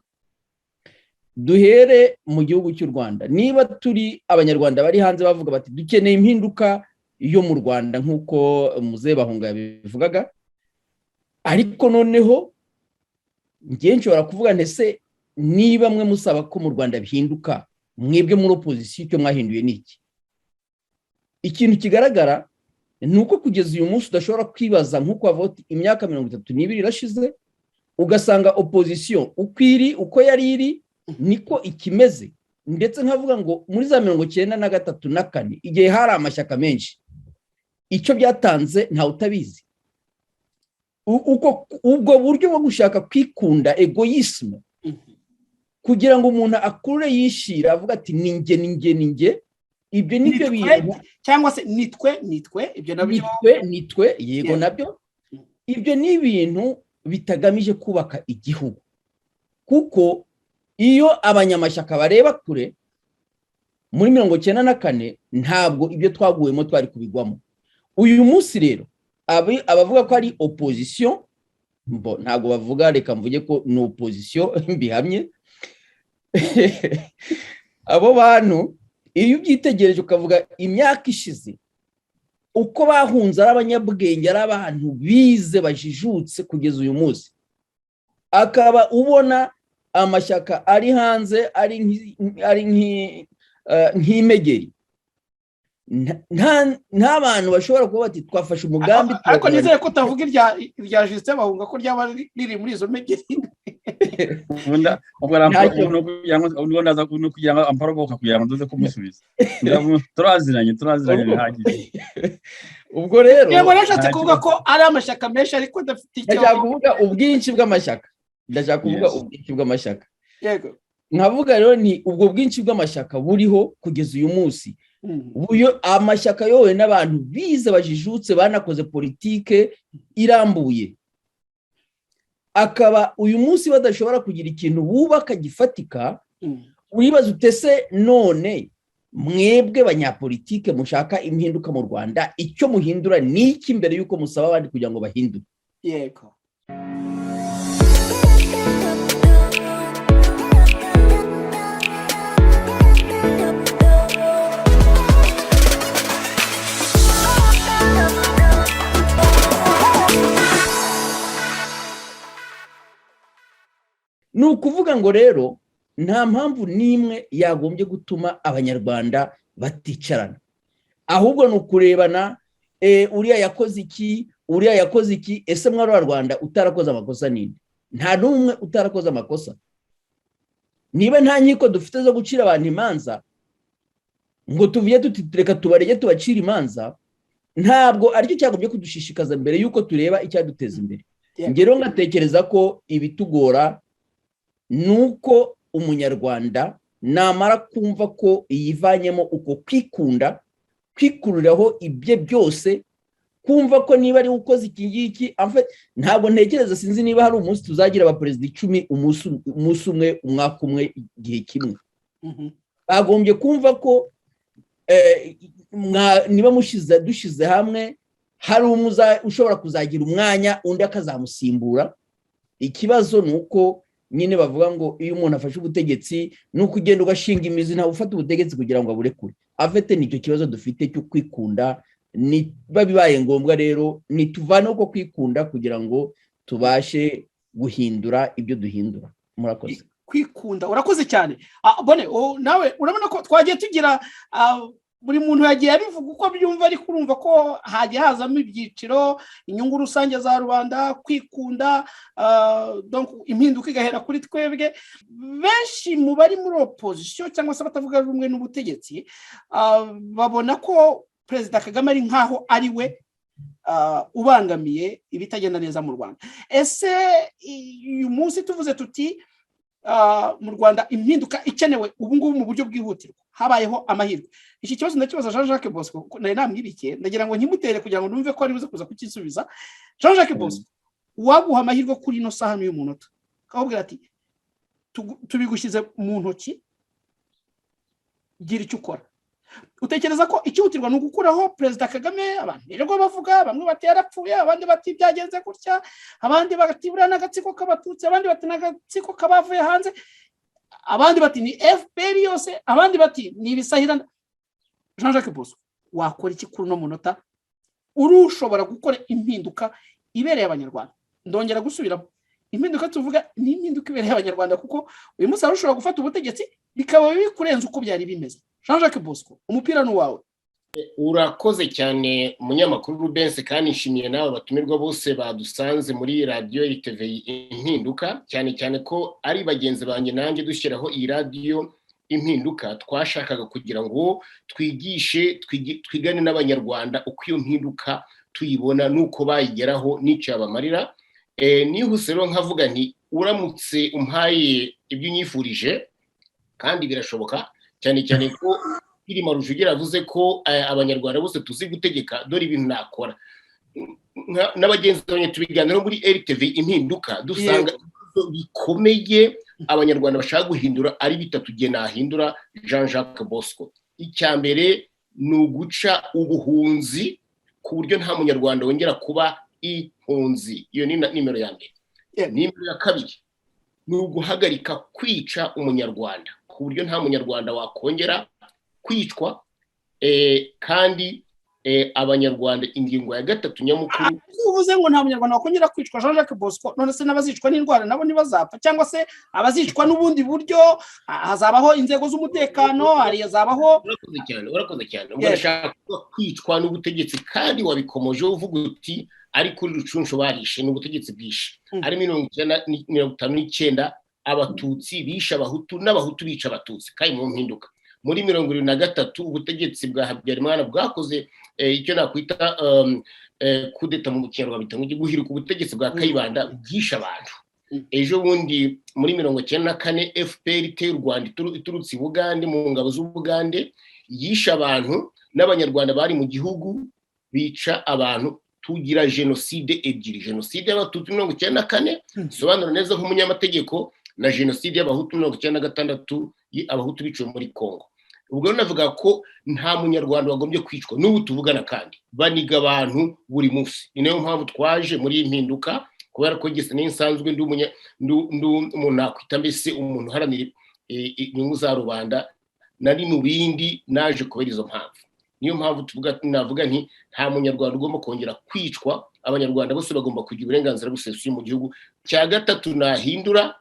Duhere mu gihugu cy'u Rwanda. Niba turi Abanyarwanda bari hanze bavuga bati dukeneye impinduka yo mu Rwanda, nk'uko muzehe Bahunga yabivugaga, ariko noneho njye nshobora kuvuga ntese niba mwe musaba ko mu Rwanda bihinduka, mwebwe muri opozisiyo icyo mwahinduye ni iki? Ikintu kigaragara Ni uko kugeza uyu munsi udashobora kwibaza, nk'uko bavuga uti imyaka 32 irashize, ugasanga opozisiyo uko iri, uko yari iri, niko ikimeze. Ndetse nkavuga ngo muri za 93 na 4, igihe hari amashyaka menshi, icyo byatanze ntawe utabizi. Uko ubwo buryo bwo gushaka kwikunda, égoïsme, kugira ngo umuntu akurure yishira avuga ati: "Ni njye, ni njye, ni njye." Ibyo ni byo bintu. Cyangwa se nitwe, nitwe, ibyo nabyo. Nitwe, nitwe, yego, nabyo. Ibyo ni ibintu bitagamije kubaka igihugu, kuko iyo abanyamashyaka bareba kure muri 94, ntabwo ibyo twaguwemo twari kubigwamo. Uyu munsi rero abavuga ko ari opozisiyo, ntabwo bavuga, reka mvuge ko ni opozisiyo mbihamye. Abo bantu, iyo ubyitegereje ukavuga imyaka ishize uko bahunze, ari abanyabwenge, ari abantu bize, bajijutse, kugeza uyu munsi akaba ubona amashyaka ari hanze ari nk'imegeri, nta bantu bashobora kuba bati: "Twafashe umugambi." Ariko nizere ko utavuga irya Justin Bahunga, ko ryaba riri muri izo megeri. Kugira ngo amparoboka, kugira ngo nduze kumusubiza. Turaziranye, turaziranye bihagije. Ubwo rero Yego, nashatse kuvuga ko ari amashyaka menshi ariko adafite icyo. Ndashaka kuvuga ubwinshi bw'amashyaka, ndashaka kuvuga ubwinshi bw'amashyaka. Yego. Nkavuga rero ni ubwo bwinshi bw'amashyaka buriho kugeza uyu munsi, amashyaka yowe n'abantu bize, bajijutse, banakoze politike irambuye, akaba uyu munsi badashobora kugira ikintu bubaka gifatika. Uribaza utese: none mwebwe banyapolitike mushaka impinduka mu Rwanda, icyo muhindura ni iki mbere y'uko musaba abandi kugira ngo bahindure? Yego. Ni ukuvuga ngo rero nta mpamvu n'imwe yagombye gutuma Abanyarwanda baticarana, ahubwo ni ukurebana: uriya yakoze iki, uriya yakoze iki? Ese mwari Rwanda utarakoze amakosa nini? Nta n'umwe utarakoze amakosa. Niba nta nkiko dufite zo gucira abantu imanza, ngo tuvuye tuti: "Reka tubarege, tubacire imanza," ntabwo aricyo cyagombye kudushishikaza mbere y'uko tureba icyaduteza imbere. Ngero ngatekereza ko ibitugora ni uko Umunyarwanda namara kumva ko yivanyemo uko kwikunda, kwikururiraho ibye byose, kumva ko niba ari ukoze iki ngiki. Ntabwo ntekereza, sinzi niba hari umunsi tuzagira abaperezida 10 umunsi umwe, umwaka umwe, igihe kimwe. Bagombye kumva ko niba dushyize hamwe, hari ushobora kuzagira umwanya, undi akazamusimbura. Ikibazo ni uko nyine bavuga ngo iyo umuntu afashe ubutegetsi ni uko ugenda ugashinga imizi, ntabwo ufata ubutegetsi kugira ngo aburekure. Afite nicyo kibazo dufite cyo kwikunda. Niba bibaye ngombwa rero, nituvane uko kwikunda kugira ngo tubashe guhindura ibyo duhindura. Murakoze. Kwikunda, urakoze cyane. Bone nawe urabona ko twagiye tugira, buri muntu yagiye abivuga uko byumva, ariko urumva ko hagiye hazamo ibyiciro: inyungu rusange za rubanda, kwikunda, impinduka igahera kuri twebwe. Benshi mu bari muri opozisiyo cyangwa se abatavuga rumwe n'ubutegetsi babona ko Perezida Kagame ari nk'aho ari we ubangamiye ibitagenda neza mu Rwanda. Ese uyu munsi tuvuze tuti mu Rwanda impinduka ikenewe ubu ngubu mu buryo bwihutirwa, habayeho amahirwe? Iki kibazo ndakibaza Jean Jacques Bosco, kuko nari namwibikiye, ndagira ngo nkimutere kugira ngo numve ko ari buze kuza kukisubiza. Jean Jacques Bosco, waguha amahirwe kuri ino saha n'uyu munota, akakubwira ati: "Tubigushyize mu ntoki, gira icyo ukora," utekereza ko ikihutirwa ni ugukuraho Perezida Kagame? Abantu birirwa bavuga, bamwe bati yarapfuye, abandi bati byagenze gutya, abandi bati buriya n'agatsiko k'Abatutsi, abandi bati n'agatsiko k'abavuye hanze, abandi bati ni FPR yose, abandi bati ni ibisahira. Jean Jacques Bosco, wakora iki kuri uno munota urushobora gukora impinduka ibereye Abanyarwanda? Ndongera gusubiramo: impinduka tuvuga ni impinduka ibereye Abanyarwanda, kuko uyu munsi hari ushobora gufata ubutegetsi bikaba bibi kurenza uko byari bimeze. Jean Jacques Bosco, umupira ni uwawe. Urakoze cyane, umunyamakuru Rubense, kandi nshimiye nawe batumirwa bose badusanze muri radiyo RTV Impinduka, cyane cyane ko ari bagenzi banjye nanjye dushyiraho iyi radiyo Impinduka. Twashakaga kugira ngo twigishe, twigane n'Abanyarwanda uko iyo mpinduka tuyibona n'uko bayigeraho n'icyo yabamarira. Nihuse rero nkavuga nti uramutse umpaye ibyo unyifurije, kandi birashoboka, cyane cyane ko Cyilima Rujugira avuze ko Abanyarwanda bose tuzi gutegeka. Dore ibintu nakora n'abagenzi banjye tubiganiraho muri RTV Impinduka, dusanga ibibazo bikomeye Abanyarwanda bashaka guhindura ari bitatu. Gihe nahindura, Jean Jacques Bosco, icya mbere ni uguca ubuhunzi ku buryo nta Munyarwanda wongera kuba impunzi. Iyo ni nimero ya mbere. Nimero ya kabiri ni uguhagarika kwica Umunyarwanda ku buryo nta Munyarwanda wakongera kwicwa. Kandi Abanyarwanda, ingingo ya gatatu nyamukuru. Uvuze ngo nta Munyarwanda wakongera kwicwa, Jean Jacques Bosco, none se n'abazicwa n'indwara nabo ntibazapfa, cyangwa se abazicwa n'ubundi buryo? Hazabaho inzego z'umutekano, hari hazabaho Urakoze cyane, urakoze cyane. Ubwo ndashaka kuvuga kwicwa n'ubutegetsi, kandi wabikomoje uvuga uti ari kuri Rucunshu barishe, ni ubutegetsi bwishe. Ari 1959 Abatutsi bishe Abahutu n'Abahutu bica Abatutsi, kandi mu mpinduka muri 73 ubutegetsi bwa Habyarimana bwakoze icyo nakwita kudeta, mu Kinyarwanda bita ngo guhirika ubutegetsi bwa Kayibanda, bwishe abantu. Ejo bundi muri 94 FPR iteye u Rwanda iturutse i Bugande mu ngabo z'Ubugande, yishe abantu n'Abanyarwanda bari mu gihugu bica abantu. Tugira jenoside ebyiri: jenoside y'Abatutsi 94, sobanura neza nk'umunyamategeko, na jenoside y'Abahutu 96, Abahutu biciwe muri Congo. Ubwo rero navuga ko nta Munyarwanda wagombye kwicwa. N'ubu tuvugana kandi baniga abantu buri munsi. Ni nayo mpamvu twaje muri iyi mpinduka, kubera ko gisa n'isanzwe ndi umuntu nakwita mbese umuntu uharanira inyungu za rubanda. Nari mu bindi, naje kubera izo mpamvu. Niyo mpamvu tuvuga, navuga nti nta Munyarwanda ugomba kongera kwicwa, Abanyarwanda bose bagomba kugira uburenganzira busesuye mu gihugu. Cya gatatu nahindura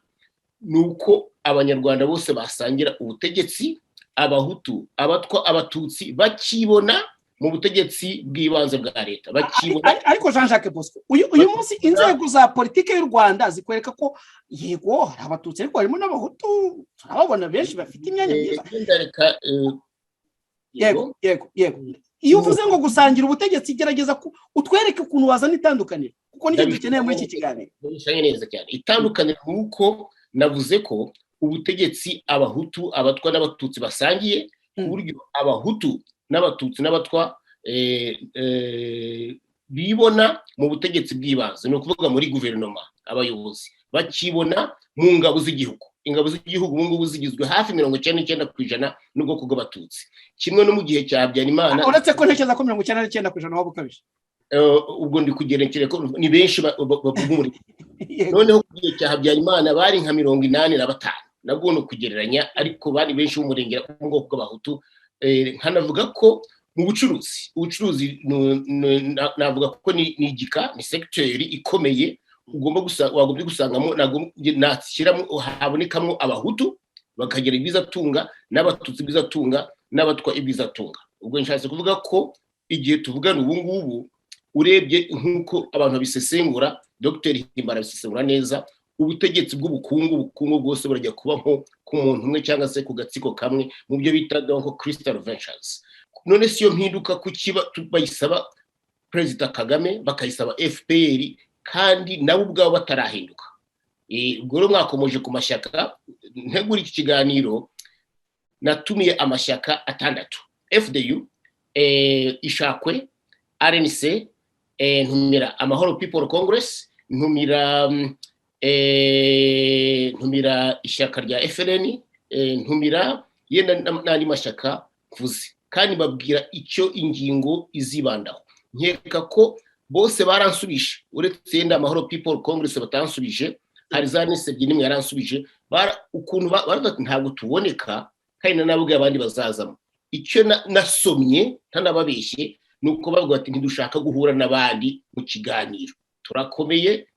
ni uko Abanyarwanda bose basangira ubutegetsi, Abahutu, Abatwa, Abatutsi, bakibona mu butegetsi bw'ibanze bwa leta, bakibona. Ariko Jean Jacques Bosco, uyu munsi inzego za politiki y'u Rwanda zikwereka ko yego hari Abatutsi, ariko harimo n'Abahutu, turababona benshi bafite imyanya myiza. Reka. Yego, iyo uvuze ngo gusangira ubutegetsi, gerageza utwereke ukuntu wazana itandukaniro, kuko nicyo dukeneye muri iki kiganiro. Neza cyane. Itandukaniro ni uko navuze ko ubutegetsi Abahutu, Abatwa n'Abatutsi basangiye, ku buryo Abahutu n'Abatutsi n'Abatwa bibona mu butegetsi bw'ibanze, ni ukuvuga muri guverinoma, abayobozi bakibona mu ngabo z'igihugu. Ingabo z'igihugu ubu ngubu zigizwe hafi 99% n'ubwoko bw'Abatutsi, kimwe no mu gihe cya Habyarimana. Uretse ko ntekereza ko 99% waba ukabije. Ubwo ndi kugerekera ko ni benshi bavuga umurimo. Noneho ku gihe cya Habyarimana bari nka 85, nabwo ni ukugereranya, ariko bari benshi b'umurengera mu bwoko bw'Abahutu. Nkanavuga ko mu bucuruzi, ubucuruzi navuga ko ni igika, ni segiteri ikomeye ugomba gusa wagombye gusangamo, nashyiramo habonekamo Abahutu bakagira ibyizatunga, n'Abatutsi ibyizatunga, n'Abatwa ibyizatunga. Ubwo nshatse kuvuga ko igihe tuvugana ubu ngubu, urebye nk'uko abantu babisesengura, Dr Himbara abisesengura neza, ubutegetsi bw'ubukungu, ubukungu bwose burajya kuba nko ku muntu umwe cyangwa se ku gatsiko kamwe, mu byo bita donc Crystal Ventures. None si iyo mpinduka kuki bayisaba Perezida Kagame, bakayisaba FPR, kandi nabo ubwabo batarahinduka? Ubwo rero mwakomoje ku mashyaka. Ntegura iki kiganiro natumiye amashyaka atandatu: FDU, Ishakwe, RNC, ntumira Amahoro People Congress, ntumira ishyaka rya FLN, ntumira yenda n'andi mashyaka mvuze, kandi babwira icyo ingingo izibandaho. Nkeka ko bose baransubije, uretse yenda Amahoro People Congress batansubije. Hari za nise ebyiri, nimwe yaransubije. Ukuntu baravuga ati ntabwo tuboneka, kandi nanababwiye abandi bazazamo. Icyo nasomye ntanababeshye ni uko bavuga bati ntidushaka guhura n'abandi mu kiganiro, turakomeye.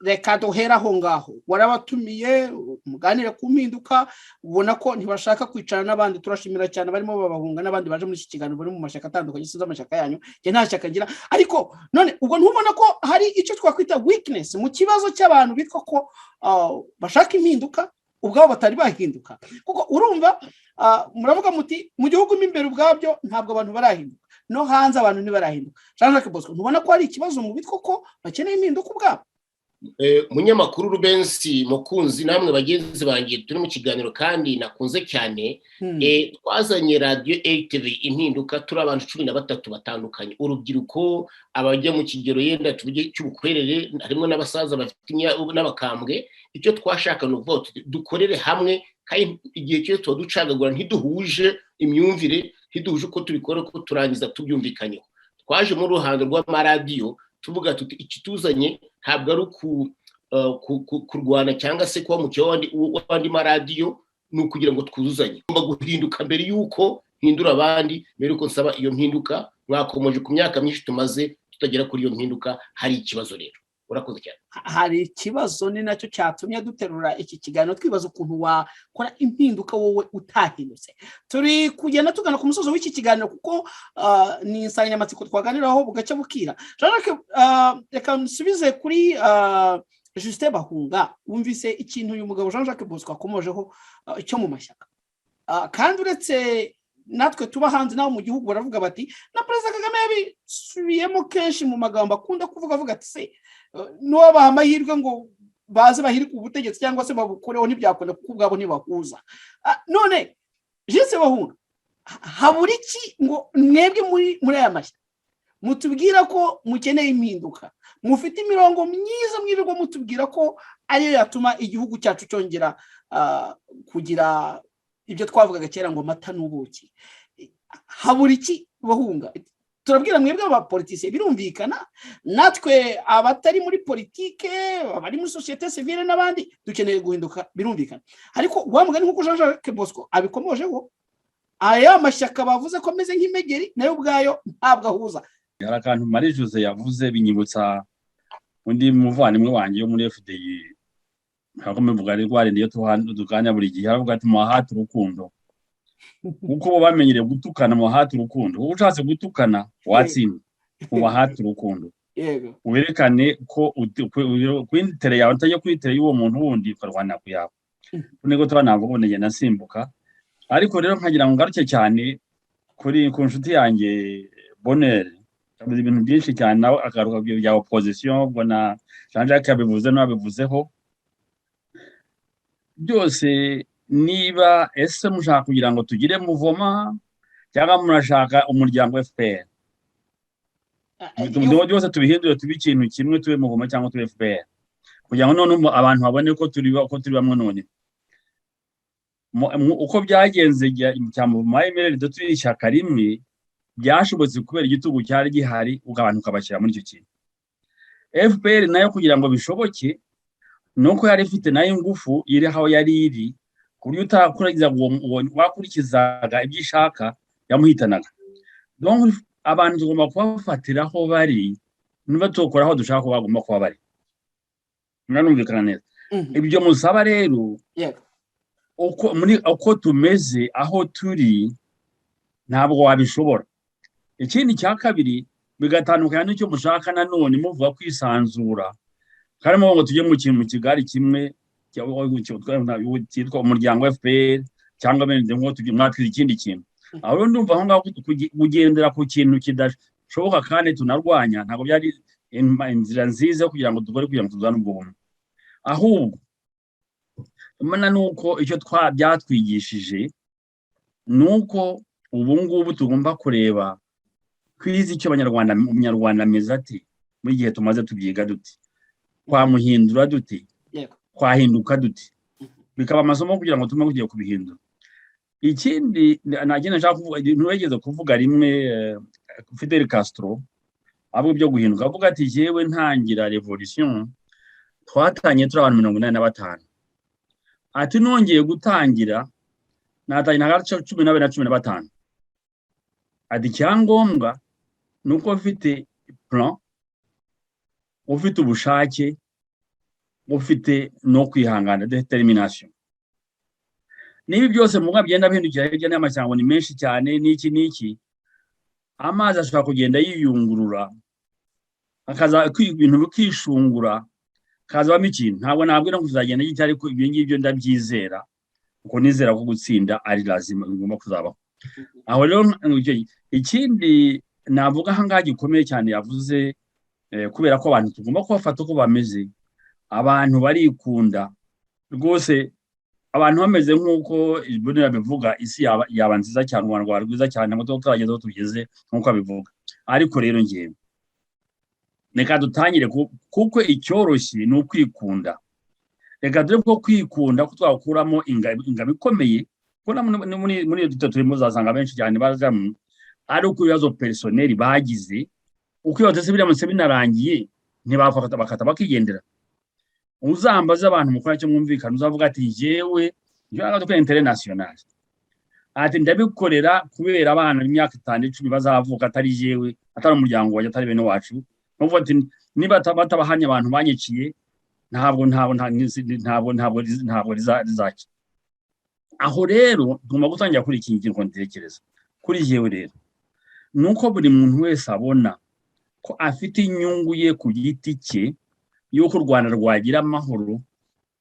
Reka duhere aho ngaho. Warabatumiye muganire ku mpinduka, ubona ko ntibashaka kwicara n'abandi. Turashimira cyane barimo babahunga n'abandi baje muri iki kiganiro bari mu mashyaka atandukanye. Sinzi amashyaka yanyu, njye nta shyaka ngira. Ariko none ubwo ntubona ko hari icyo twakwita weakness mu kibazo cy'abantu bitwa ko bashaka impinduka, ubwabo batari bahinduka? Kuko urumva muravuga muti mu gihugu mo imbere ubwabyo ntabwo abantu barahinduka, no hanze abantu ntibarahinduka. Jean Jacques Bosco, ntubona ko hari ikibazo mu bitwa ko bakeneye impinduka ubwabo? Munyamakuru Rubensi Mukunzi, namwe bagenzi banjye turi mu kiganiro kandi nakunze cyane, twazanye radiyo RTV Impinduka turi abantu 13 batandukanye: urubyiruko, abajya mu kigero yenda tuvuge cy'ubukwerere, harimo n'abasaza bafite n'abakambwe. Icyo twashaka ni ukuvuga tuti dukorere hamwe, kandi igihe cyose tuba ducagagura, ntiduhuje imyumvire, ntiduhuje uko tubikora, uko turangiza tubyumvikanyeho. Twaje mu ruhando rw'amaradiyo tuvuga tuti ikituzanye ntabwo ari kurwana cyangwa se kuba mu w'andi maradiyo, ni ukugira ngo twuzuzanye. Ngomba guhinduka mbere y'uko mpindura abandi, mbere y'uko nsaba iyo mpinduka. Mwakomeje ku myaka myinshi tumaze tutagera kuri iyo mpinduka, hari ikibazo rero. Urakoze cyane. Hari ikibazo, ni nacyo cyatumye duterura iki kiganiro, twibaza ukuntu wakora impinduka wowe utahindutse. Turi kugenda tugana ku musozo w'iki kiganiro, kuko ni insanganyamatsiko twaganiraho bugacya bukira. Jean Jacques, reka nsubize kuri Justin Bahunga. Wumvise ikintu uyu mugabo Jean Jacques Bosco akomojeho cyo mu mashyaka. Kandi uretse natwe tuba hanze, naho mu gihugu baravuga bati, na Perezida Kagame yabisubiyemo kenshi mu magambo akunda kuvuga, avuga ati se n'uwabaha amahirwe ngo baze bahirike ubutegetsi cyangwa se babukoreho ntibyakunda, kuko ubwabo ntibahuza. None Justin Bahunga, habura iki ngo mwebwe muri aya mashyaka mutubwira ko mukeneye impinduka, mufite imirongo myiza mwirirwa mutubwira ko ariyo yatuma igihugu cyacu cyongera kugira ibyo twavugaga kera ngo amata n'ubuki? Habura iki, Bahunga? Turabwira mwebwe abapolitisiye, birumvikana, natwe abatari muri politike, abari muri sosiyete sivile n'abandi dukeneye guhinduka, birumvikana. Ariko wa mugani, nk'uko Jean Jacques Bosco abikomojeho, aya mashyaka bavuze ko ameze nk'imegeri, nayo ubwayo ntabwo ahuza. Hari akantu Marie Jose yavuze binyibutsa undi muvandimwe wanjye wo muri FDI, ntabwo mbivuga ari rwarindi, iyo tuganira buri gihe aravuga ati muhate urukundo, kuko bo bamenyereye gutukana. Muhate urukundo, kuko ushatse gutukana watsinda. Mubahate urukundo, werekane ko ku intérêt yawe utajya kuri intérêt y'uwo muntu wundi, ukarwanira ku yawe. Niko tuba navuga ubu ngenda nsimbuka. Ariko rero nkagira ngo ngaruke cyane kuri ku nshuti yanjye Bonheur. Yavuze ibintu byinshi cyane, nawe agaruka bya opposition, ubwo na Jean Jacques yabivuze n'abivuzeho byose. Niba ese mushaka kugira ngo tugire mouvement cyangwa murashaka umuryango FPR, byose tubihindure tube ikintu kimwe, tube mouvement cyangwa tube FPR, kugira ngo none abantu babone ko turi bamwe. None uko byagenze cya mouvement MRND turi ishyaka rimwe, byashobotse kubera igitugu cyari gihari, abantu ukabashyira muri icyo kintu. FPR nayo kugira ngo bishoboke ni uko yari ifite nayo ingufu iri aho yari iri, ku buryo utakurikizaga wakurikizaga ibyo ishaka yamuhitanaga. Donc abantu tugomba kubafatira aho bari, niba tukora aho dushaka ko bagomba kuba bari. Mwanumvikana neza ibyo musaba rero? Uko muri uko tumeze aho turi ntabwo wabishobora. Ikindi cya kabiri, bigatandukana n'icyo mushaka nanone muvuga kwisanzura, karimo ngo tujye mu kintu mu kigali kimwe cyitwa umuryango FPR cyangwa bene ngo mwatwira ikindi kintu. Aho rero ndumva aho ngaho kugendera ku kintu kidashoboka kandi tunarwanya, ntabwo byari inzira nziza yo kugira ngo dukore kugira ngo tuzane ubwo bumwe. Ahubwo mbona ni uko icyo byatwigishije ni uko ubu ngubu tugomba kureba twize icyo abanyarwanda, umunyarwanda ameze ati muri gihe tumaze tubyiga duti twamuhindura dute, twahinduka dute, bikaba amasomo kugira ngo tume tugiye kubihindura. Ikindi nagenda nshaka kuvuga, ntiwigeze kuvuga rimwe Fidel Castro avuga ibyo guhinduka, avuga ati jyewe ntangira revolution twatangiye turi abantu 85, ati nongeye gutangira natangira hagati ya 12 na 15, ati icyangombwa ni uko ufite plan, ufite ubushake. Bufite no kwihangana, détermination. Niba byose mu bigenda bihindukira hirya n'amashyamba ni menshi cyane, n'iki n'iki, amazi ashobora kugenda yiyungurura, akaza ibintu bikishungura, hakazabamo ikintu. Ntabwo nabwira ngo kuzagenda gitya, ariko ibyo ngibyo ndabyizera, kuko nizera ko gutsinda ari lazima, bigomba kuzabaho. Aho rero ikindi navuga aha ngaha gikomeye cyane yavuze, kubera ko abantu tugomba kubafata uko bameze. Abantu barikunda rwose. Abantu bameze nk'uko Bonera bivuga, isi yaba nziza cyane, u Rwanda rwaba rwiza cyane, ntabwo tuba turageze aho tugeze nk'uko abivuga. Ariko rero ngewe reka dutangire, kuko icyoroshye ni ukwikunda. Reka dore ko kwikunda ko twakuramo ingabo ikomeye, kuko muri iyo duto turimo uzasanga benshi cyane baza ari uko ibibazo personnel bagize, uko ibibazo se biramutse binarangiye ntibafata bakata bakigendera. Uzambaze abantu mukora cyo mwumvikana, uzavuga ati: "Jewe njyewe ko intérêt national," ati: "Ndabikorera kubera abana b'imyaka 5, 10 bazavuka, atari jewe, atari umuryango wanjye, atari bene wacu." Nuvuga ati: "Niba batabahanye abantu banyiciye, ntabwo ntabwo ntabwo ntabwo ntabwo rizacya." Aho rero tugomba gutangira kuri iki ngiki. Ntekereza kuri jewe rero ni uko buri muntu wese abona ko afite inyungu ye ku giti cye y'uko u Rwanda rwagira amahoro,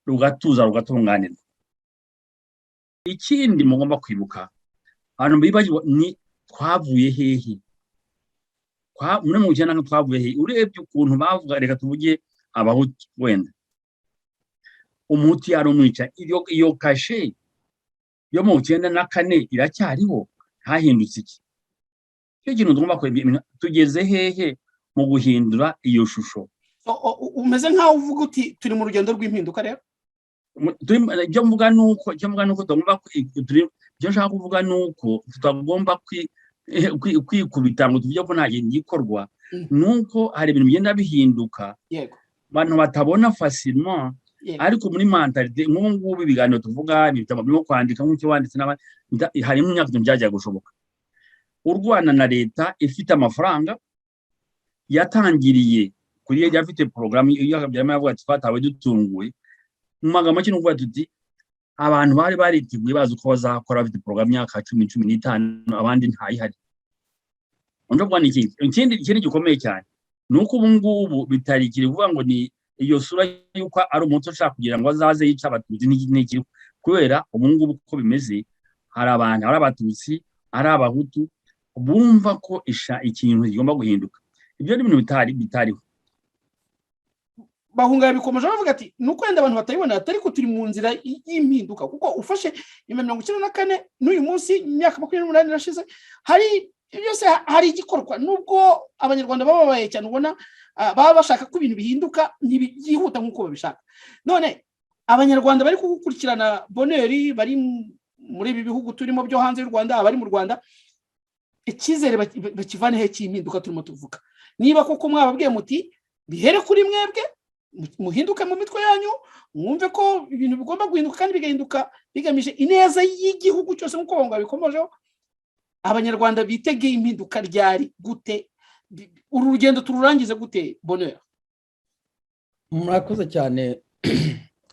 rugatuza, rugatunganirwa. Ikindi mugomba kwibuka, abantu bibagirwa, ni twavuye hehe muri 90, twavuye hehe? Urebye ukuntu bavuga, reka tuvuge Abahutu wenda, Umuhutu yari umwica. Iyo kashe yo mu 94 iracyariho, hahindutse iki? Icyo kintu tugomba kureba, tugeze hehe mu guhindura iyo shusho? Umeze nk'aho uvuga uti turi mu rugendo rw'impinduka rero. Icyo mvuga ni uko tugomba, icyo nshaka kuvuga ni uko tutagomba kwikubita ngo tuvuge ko nta kintu gikorwa. Ni uko hari ibintu bigenda bihinduka abantu batabona facilement, ariko muri mentalité nk'ubu ngubu, ibiganiro tuvuga, ibitabo birimo kwandika nk'icyo wanditse n'abandi, harimo imyaka ibintu byajya gushoboka. Urwana na leta ifite amafaranga yatangiriye kuri yari afite porogaramu iyo yavuga ati twatawe dutunguwe. Mu magambo make ni ukuvuga tuti abantu bari bariteguye, bazi uko bazakora, bafite porogaramu y'imyaka 10, 15, abandi ntayihari. Undi avuga ni ikindi gikomeye cyane ni uko ubu ngubu bitarikiri kuvuga ngo ni iyo sura y'uko ari umuntu ushaka kugira ngo azaze yica Abatutsi n'ikiriho, kubera ubu ngubu uko bimeze, hari abantu, ari Abatutsi, ari Abahutu, bumva ko ikintu kigomba guhinduka. Ibyo ni ibintu bitariho. Bahunga bikomeje bavuga ati ni uko wenda abantu batabibona, ariko turi mu nzira y'impinduka, kuko ufashe nyuma 94 n'uyu munsi, imyaka 28 irashize, hari byose, hari igikorwa. Nubwo Abanyarwanda bababaye cyane, ubona baba bashaka ko ibintu bihinduka, ntibyihuta nk'uko babishaka. None Abanyarwanda bari kugukurikirana, Boneri, bari muri ibi bihugu turimo byo hanze y'u Rwanda, abari mu Rwanda, icyizere bakivane he cy'impinduka turimo tuvuga, niba koko mwababwiye muti bihere kuri mwebwe, muhinduke mu mitwe yanyu, mwumve ko ibintu bigomba guhinduka kandi bigahinduka bigamije ineza y'igihugu cyose nk'uko ngo babikomojeho? Abanyarwanda bitegeye impinduka ryari, gute? Uru rugendo tururangize gute, Bonheur? Murakoze cyane,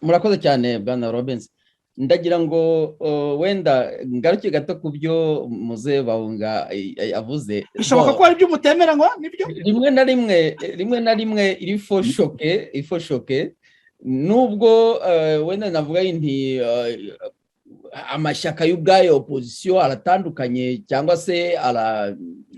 murakoze cyane, bwana Robinson. Ndagira ngo wenda ngaruke gato ku byo muze Bahunga avuze. Bishoboka ko hari ibyo mutemera ngo nibyo. Rimwe na rimwe iri foshoke, nubwo wenda navuga nti amashyaka y'ubwayo opposition aratandukanye, cyangwa se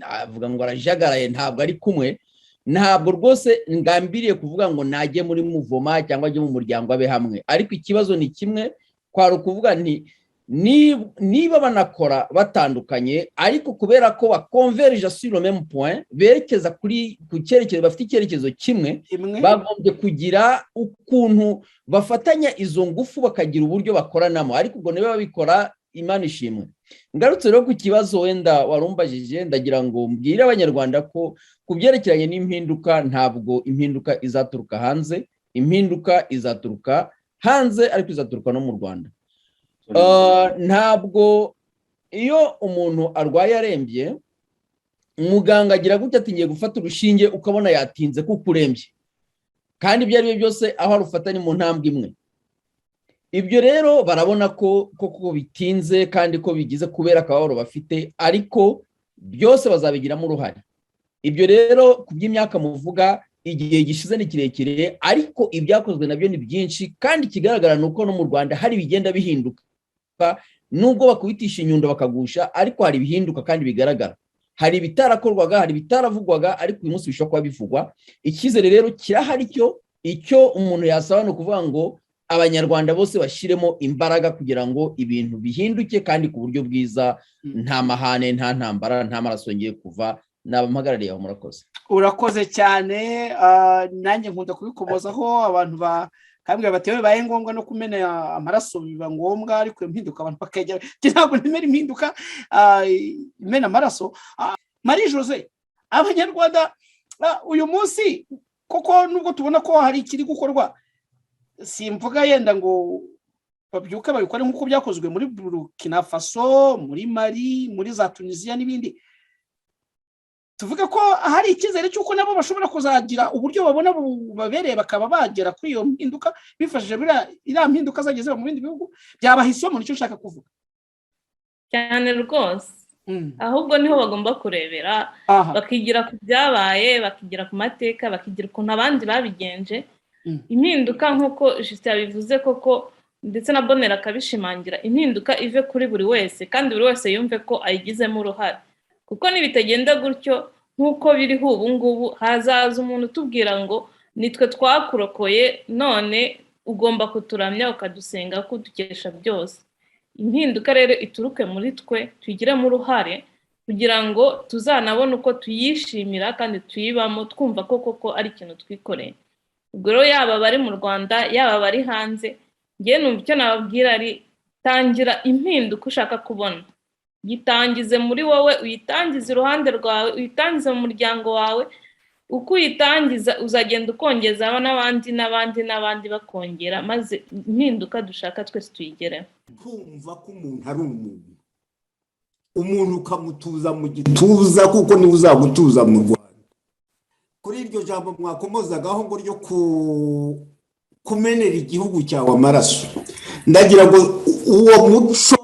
avuga ngo arajagaraye, ntabwo ari kumwe. Ntabwo rwose ngambiriye kuvuga ngo najye muri mouvement cyangwa ajye mu muryango abe hamwe, ariko ikibazo ni kimwe. Kwari ukuvuga nti niba banakora batandukanye, ariko kubera ko bakonverija sur le même point, berekeza kuri ku cyerekezo, bafite icyerekezo kimwe, bagombye kugira ukuntu bafatanya izo ngufu, bakagira uburyo bakoranamo. Ariko ubwo niba babikora, Imana ishimwe. Ngarutse rero ku kibazo wenda warumbajije, ndagira ngo mbwire Abanyarwanda ko ku byerekeranye n'impinduka, ntabwo impinduka izaturuka hanze. Impinduka izaturuka hanze, ariko izaturuka no mu Rwanda. Ntabwo iyo umuntu arwaye arembye, muganga agira gutya ati ngiye gufata urushinge, ukabona yatinze kuko urembye. Kandi ibyo ari byo byose, aho arufata ni mu ntambwe imwe. Ibyo rero barabona ko koko bitinze kandi ko bigize kubera akababaro bafite, ariko byose bazabigiramo uruhare. Ibyo rero ku by'imyaka muvuga, igihe gishize ni kirekire, ariko ibyakozwe nabyo ni byinshi. Kandi ikigaragara ni uko no mu Rwanda hari ibigenda bihinduka, nubwo bakubitisha inyundo bakagusha, ariko hari ibihinduka kandi bigaragara. Hari ibitarakorwaga, hari ibitaravugwaga, ariko uyu munsi bishobora kuba bivugwa. Icyizere rero kirahari. Cyo icyo umuntu yasaba ni ukuvuga ngo Abanyarwanda bose bashyiremo imbaraga kugira ngo ibintu bihinduke, kandi ku buryo bwiza, nta mahane, nta ntambara, nta maraso yongeye kuva. Nabampagarariye aho, murakoze. Urakoze cyane. Nanjye nkunda kubikomozaho, abantu bakambwira bati bibaye ngombwa no kumena amaraso biba ngombwa, ariko iyo mpinduka abantu bakajya. Ntabwo nemera impinduka imena amaraso. Marie Jose, Abanyarwanda uyu munsi koko, nubwo tubona ko hari ikiri gukorwa, simvuga yenda ngo babyuke babikore nk'uko byakozwe muri Burkina Faso, muri Mali, muri za Tunisiya n'ibindi, tuvuge ko hari icyizere cy'uko nabo bashobora kuzagira uburyo babona bubabereye, bakaba bagera kuri iyo mpinduka bifashishije iriya mpinduka zagiye ziba mu bindi bihugu, byabaha isomo? Nicyo nshaka kuvuga. Cyane rwose. Ahubwo niho bagomba kurebera, bakigira ku byabaye, bakigira ku mateka, bakigira ukuntu abandi babigenje. Impinduka, nk'uko Justin yabivuze koko, ndetse na Bonera akabishimangira, impinduka ive kuri buri wese, kandi buri wese yumve ko ayigizemo uruhare, kuko nibitagenda gutyo nk'uko biriho ubu ngubu, hazaza umuntu utubwira ngo nitwe twakurokoye, none ugomba kuturamya, ukadusenga, kudukesha byose. Impinduka rero ituruke muri twe, tuyigiremo uruhare kugira ngo tuzanabone uko tuyishimira kandi tuyibamo twumva ko koko ari ikintu twikoreye. Ubwo rero yaba abari mu Rwanda, yaba abari hanze, ngewe numva icyo nababwira ari: tangira impinduka ushaka kubona, yitangize muri wowe, uyitangize iruhande rwawe, uyitangize mu muryango wawe. Uko uyitangiza uzagenda ukongeza n'abandi n'abandi n'abandi, bakongera, maze impinduka dushaka twese tuyigereho. Kumva ko umuntu ari umuntu, umuntu ukamutuza mu gituza, kuko niwe uzagutuza mu Rwanda. Kuri iryo jambo mwakomozagaho ngo ryo kumenera igihugu cyawe amaraso, ndagira ngo uwo muco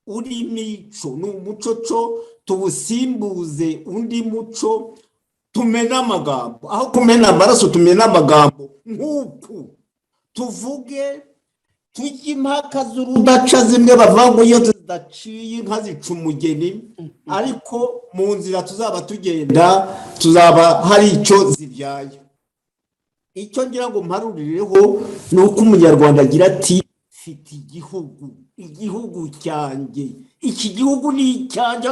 urimo ico ni umuco co tuwusimbuze undi muco. Tumena amagambo aho kumena amaraso, tumena amagambo nk'uku tuvuge, tujye impaka z'urudaca, zimwe bavuga ngo iyo zidaciye inka zica umugeni, ariko mu nzira tuzaba tugenda tuzaba hari icyo zibyaye. Icyo ngira ngo mparurireho ni uko Umunyarwanda agira ati: "Mfite igihugu, igihugu cyanjye, iki gihugu ni icyanjye,"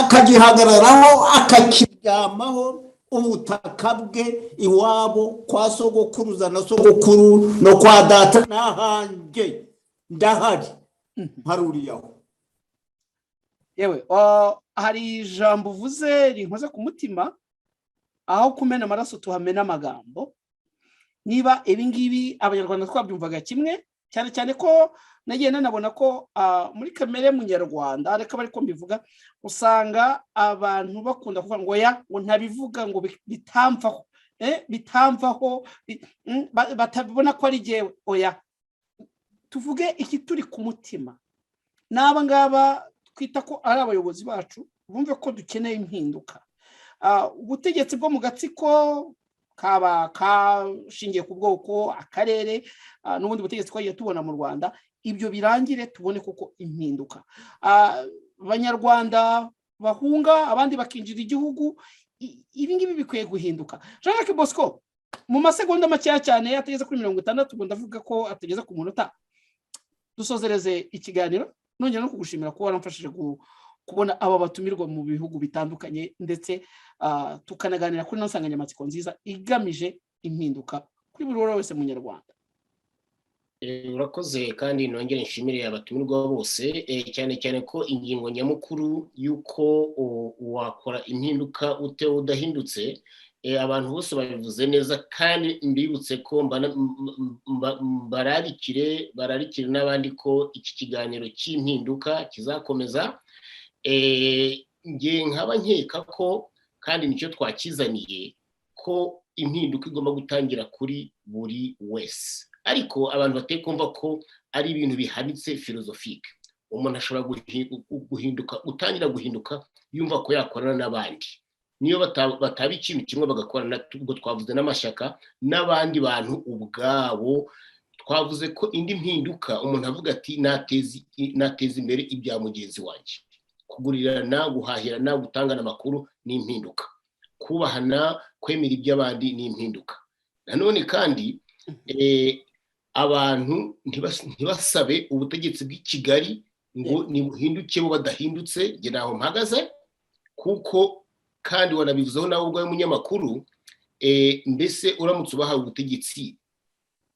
akagihagararaho, akakiryamaho. Ubutaka bwe, iwabo kwa sogokuruza na sogokuru no kwa data n'ahanjye, ndahari, mparuriyeho. Yewe, hari ijambo uvuze rinkoze ku mutima: aho kumena amaraso tuhamena amagambo. Niba ibi ngibi Abanyarwanda twabyumvaga kimwe, cyane cyane ko nagiye nanabona ko muri kamere munyarwanda, reka bari ko mbivuga, usanga abantu bakunda kuvuga ngo ya ngo ntabivuga ngo bitamvaho, bitamvaho, batabona ko ari jyewe. Oya, tuvuge iki turi ku mutima, n'aba ngaba twita ko ari abayobozi bacu bumve ko dukeneye impinduka. Ubutegetsi bwo mu gatsiko kaba kashingiye ku bwoko, akarere, n'ubundi butegetsi twagiye tubona mu Rwanda, ibyo birangire, tubone koko impinduka. Abanyarwanda bahunga, abandi bakinjira igihugu, ibi ngibi bikwiye guhinduka. Jean Jacques Bosco, mu masegonda makeya cyane atageze kuri 60, ubwo ndavuga ko atageze ku munota, dusozereze ikiganiro. Nongera no kugushimira kuba waramfashije kubona aba batumirwa mu bihugu bitandukanye, ndetse tukanaganira kuri ino nsanganyamatsiko nziza igamije impinduka kuri buri wese munyarwanda. Urakoze, kandi nongere nshimire abatumirwa bose, cyane cyane ko ingingo nyamukuru y'uko wakora impinduka ute udahindutse, abantu bose babivuze neza. Kandi mbibutse ko bararikire, bararikire n'abandi ko iki kiganiro cy'impinduka kizakomeza. Nge nkaba nkeka ko kandi nicyo twakizaniye ko. Impinduka igomba gutangira kuri buri wese, ariko abantu bateye kumva ko ari ibintu bihanitse philosophique. Umuntu ashobora guhinduka, gutangira guhinduka yumva ko yakorana n'abandi, niyo bataba ikintu kimwe bagakorana. Ubwo twavuze n'amashyaka n'abandi bantu ubwabo. Twavuze ko indi mpinduka, umuntu avuga ati: "Nateza imbere ibya mugenzi wanjye." Kugurirana, guhahirana, gutangana amakuru ni impinduka. Kubahana, kwemera iby'abandi ni impinduka. Nanone kandi abantu ntibasabe ubutegetsi bw'i Kigali ngo nibuhinduke bo badahindutse. Njye ntaho mpagaze, kuko kandi wanabivuzeho nawe ubwawe, umunyamakuru. Mbese uramutse ubahawe ubutegetsi,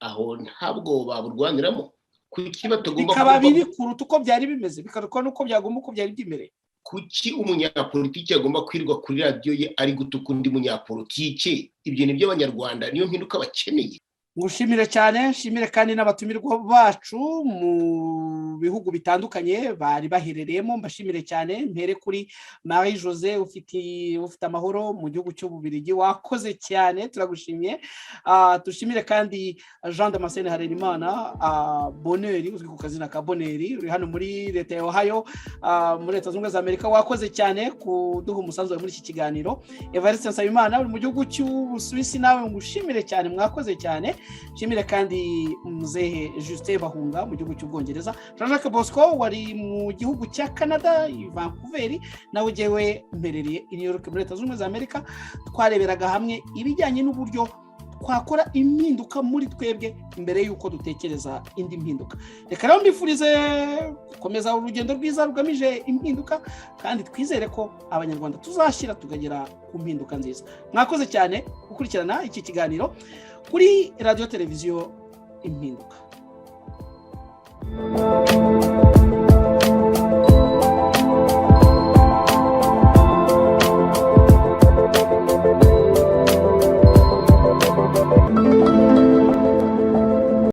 aho ntabwo baburwaniramo? Kuki batagomba Bikaba bibi kuruta uko byari bimeze, bikarutwa n'uko byagomba uko byari byimereye. Kuki umunyapolitiki agomba kwirirwa kuri radiyo ye ari gutuka undi munyapolitike? Ibyo ni by'Abanyarwanda, niyo mpinduka bakeneye. Ngushimire cyane, nshimire kandi n'abatumirwa bacu mu bihugu bitandukanye bari baherereyemo. Mbashimire cyane, mpere kuri Marie Jose ufite amahoro mu gihugu cy'Ububirigi. Wakoze cyane, turagushimiye. Dushimire kandi Jean Damascene Harerimana Bonheur, uzwi ku kazina ka Bonheur, uri hano muri leta ya Ohio, muri Leta Zunze Ubumwe za Amerika. Wakoze cyane kuduha umusanzu wawe muri iki kiganiro. Evariste Nsabimana uri mu gihugu cy'Ubusuwisi, nawe ngushimire cyane, mwakoze cyane. Nshimire kandi muzehe Justin Bahunga mu gihugu cy'Ubwongereza, Jean Jacques Bosco wari mu gihugu cya Canada i Vancouver, nawe ujyewe mperereye i New York muri Leta Zunze Ubumwe za Amerika. Twareberaga hamwe ibijyanye n'uburyo twakora impinduka muri twebwe mbere y'uko dutekereza indi mpinduka. Reka rero mbifurize gukomeza urugendo rwiza rugamije impinduka, kandi twizere ko Abanyarwanda tuzashyira tukagera ku mpinduka nziza. Mwakoze cyane gukurikirana iki kiganiro kuri Radiyo Televiziyo Impinduka.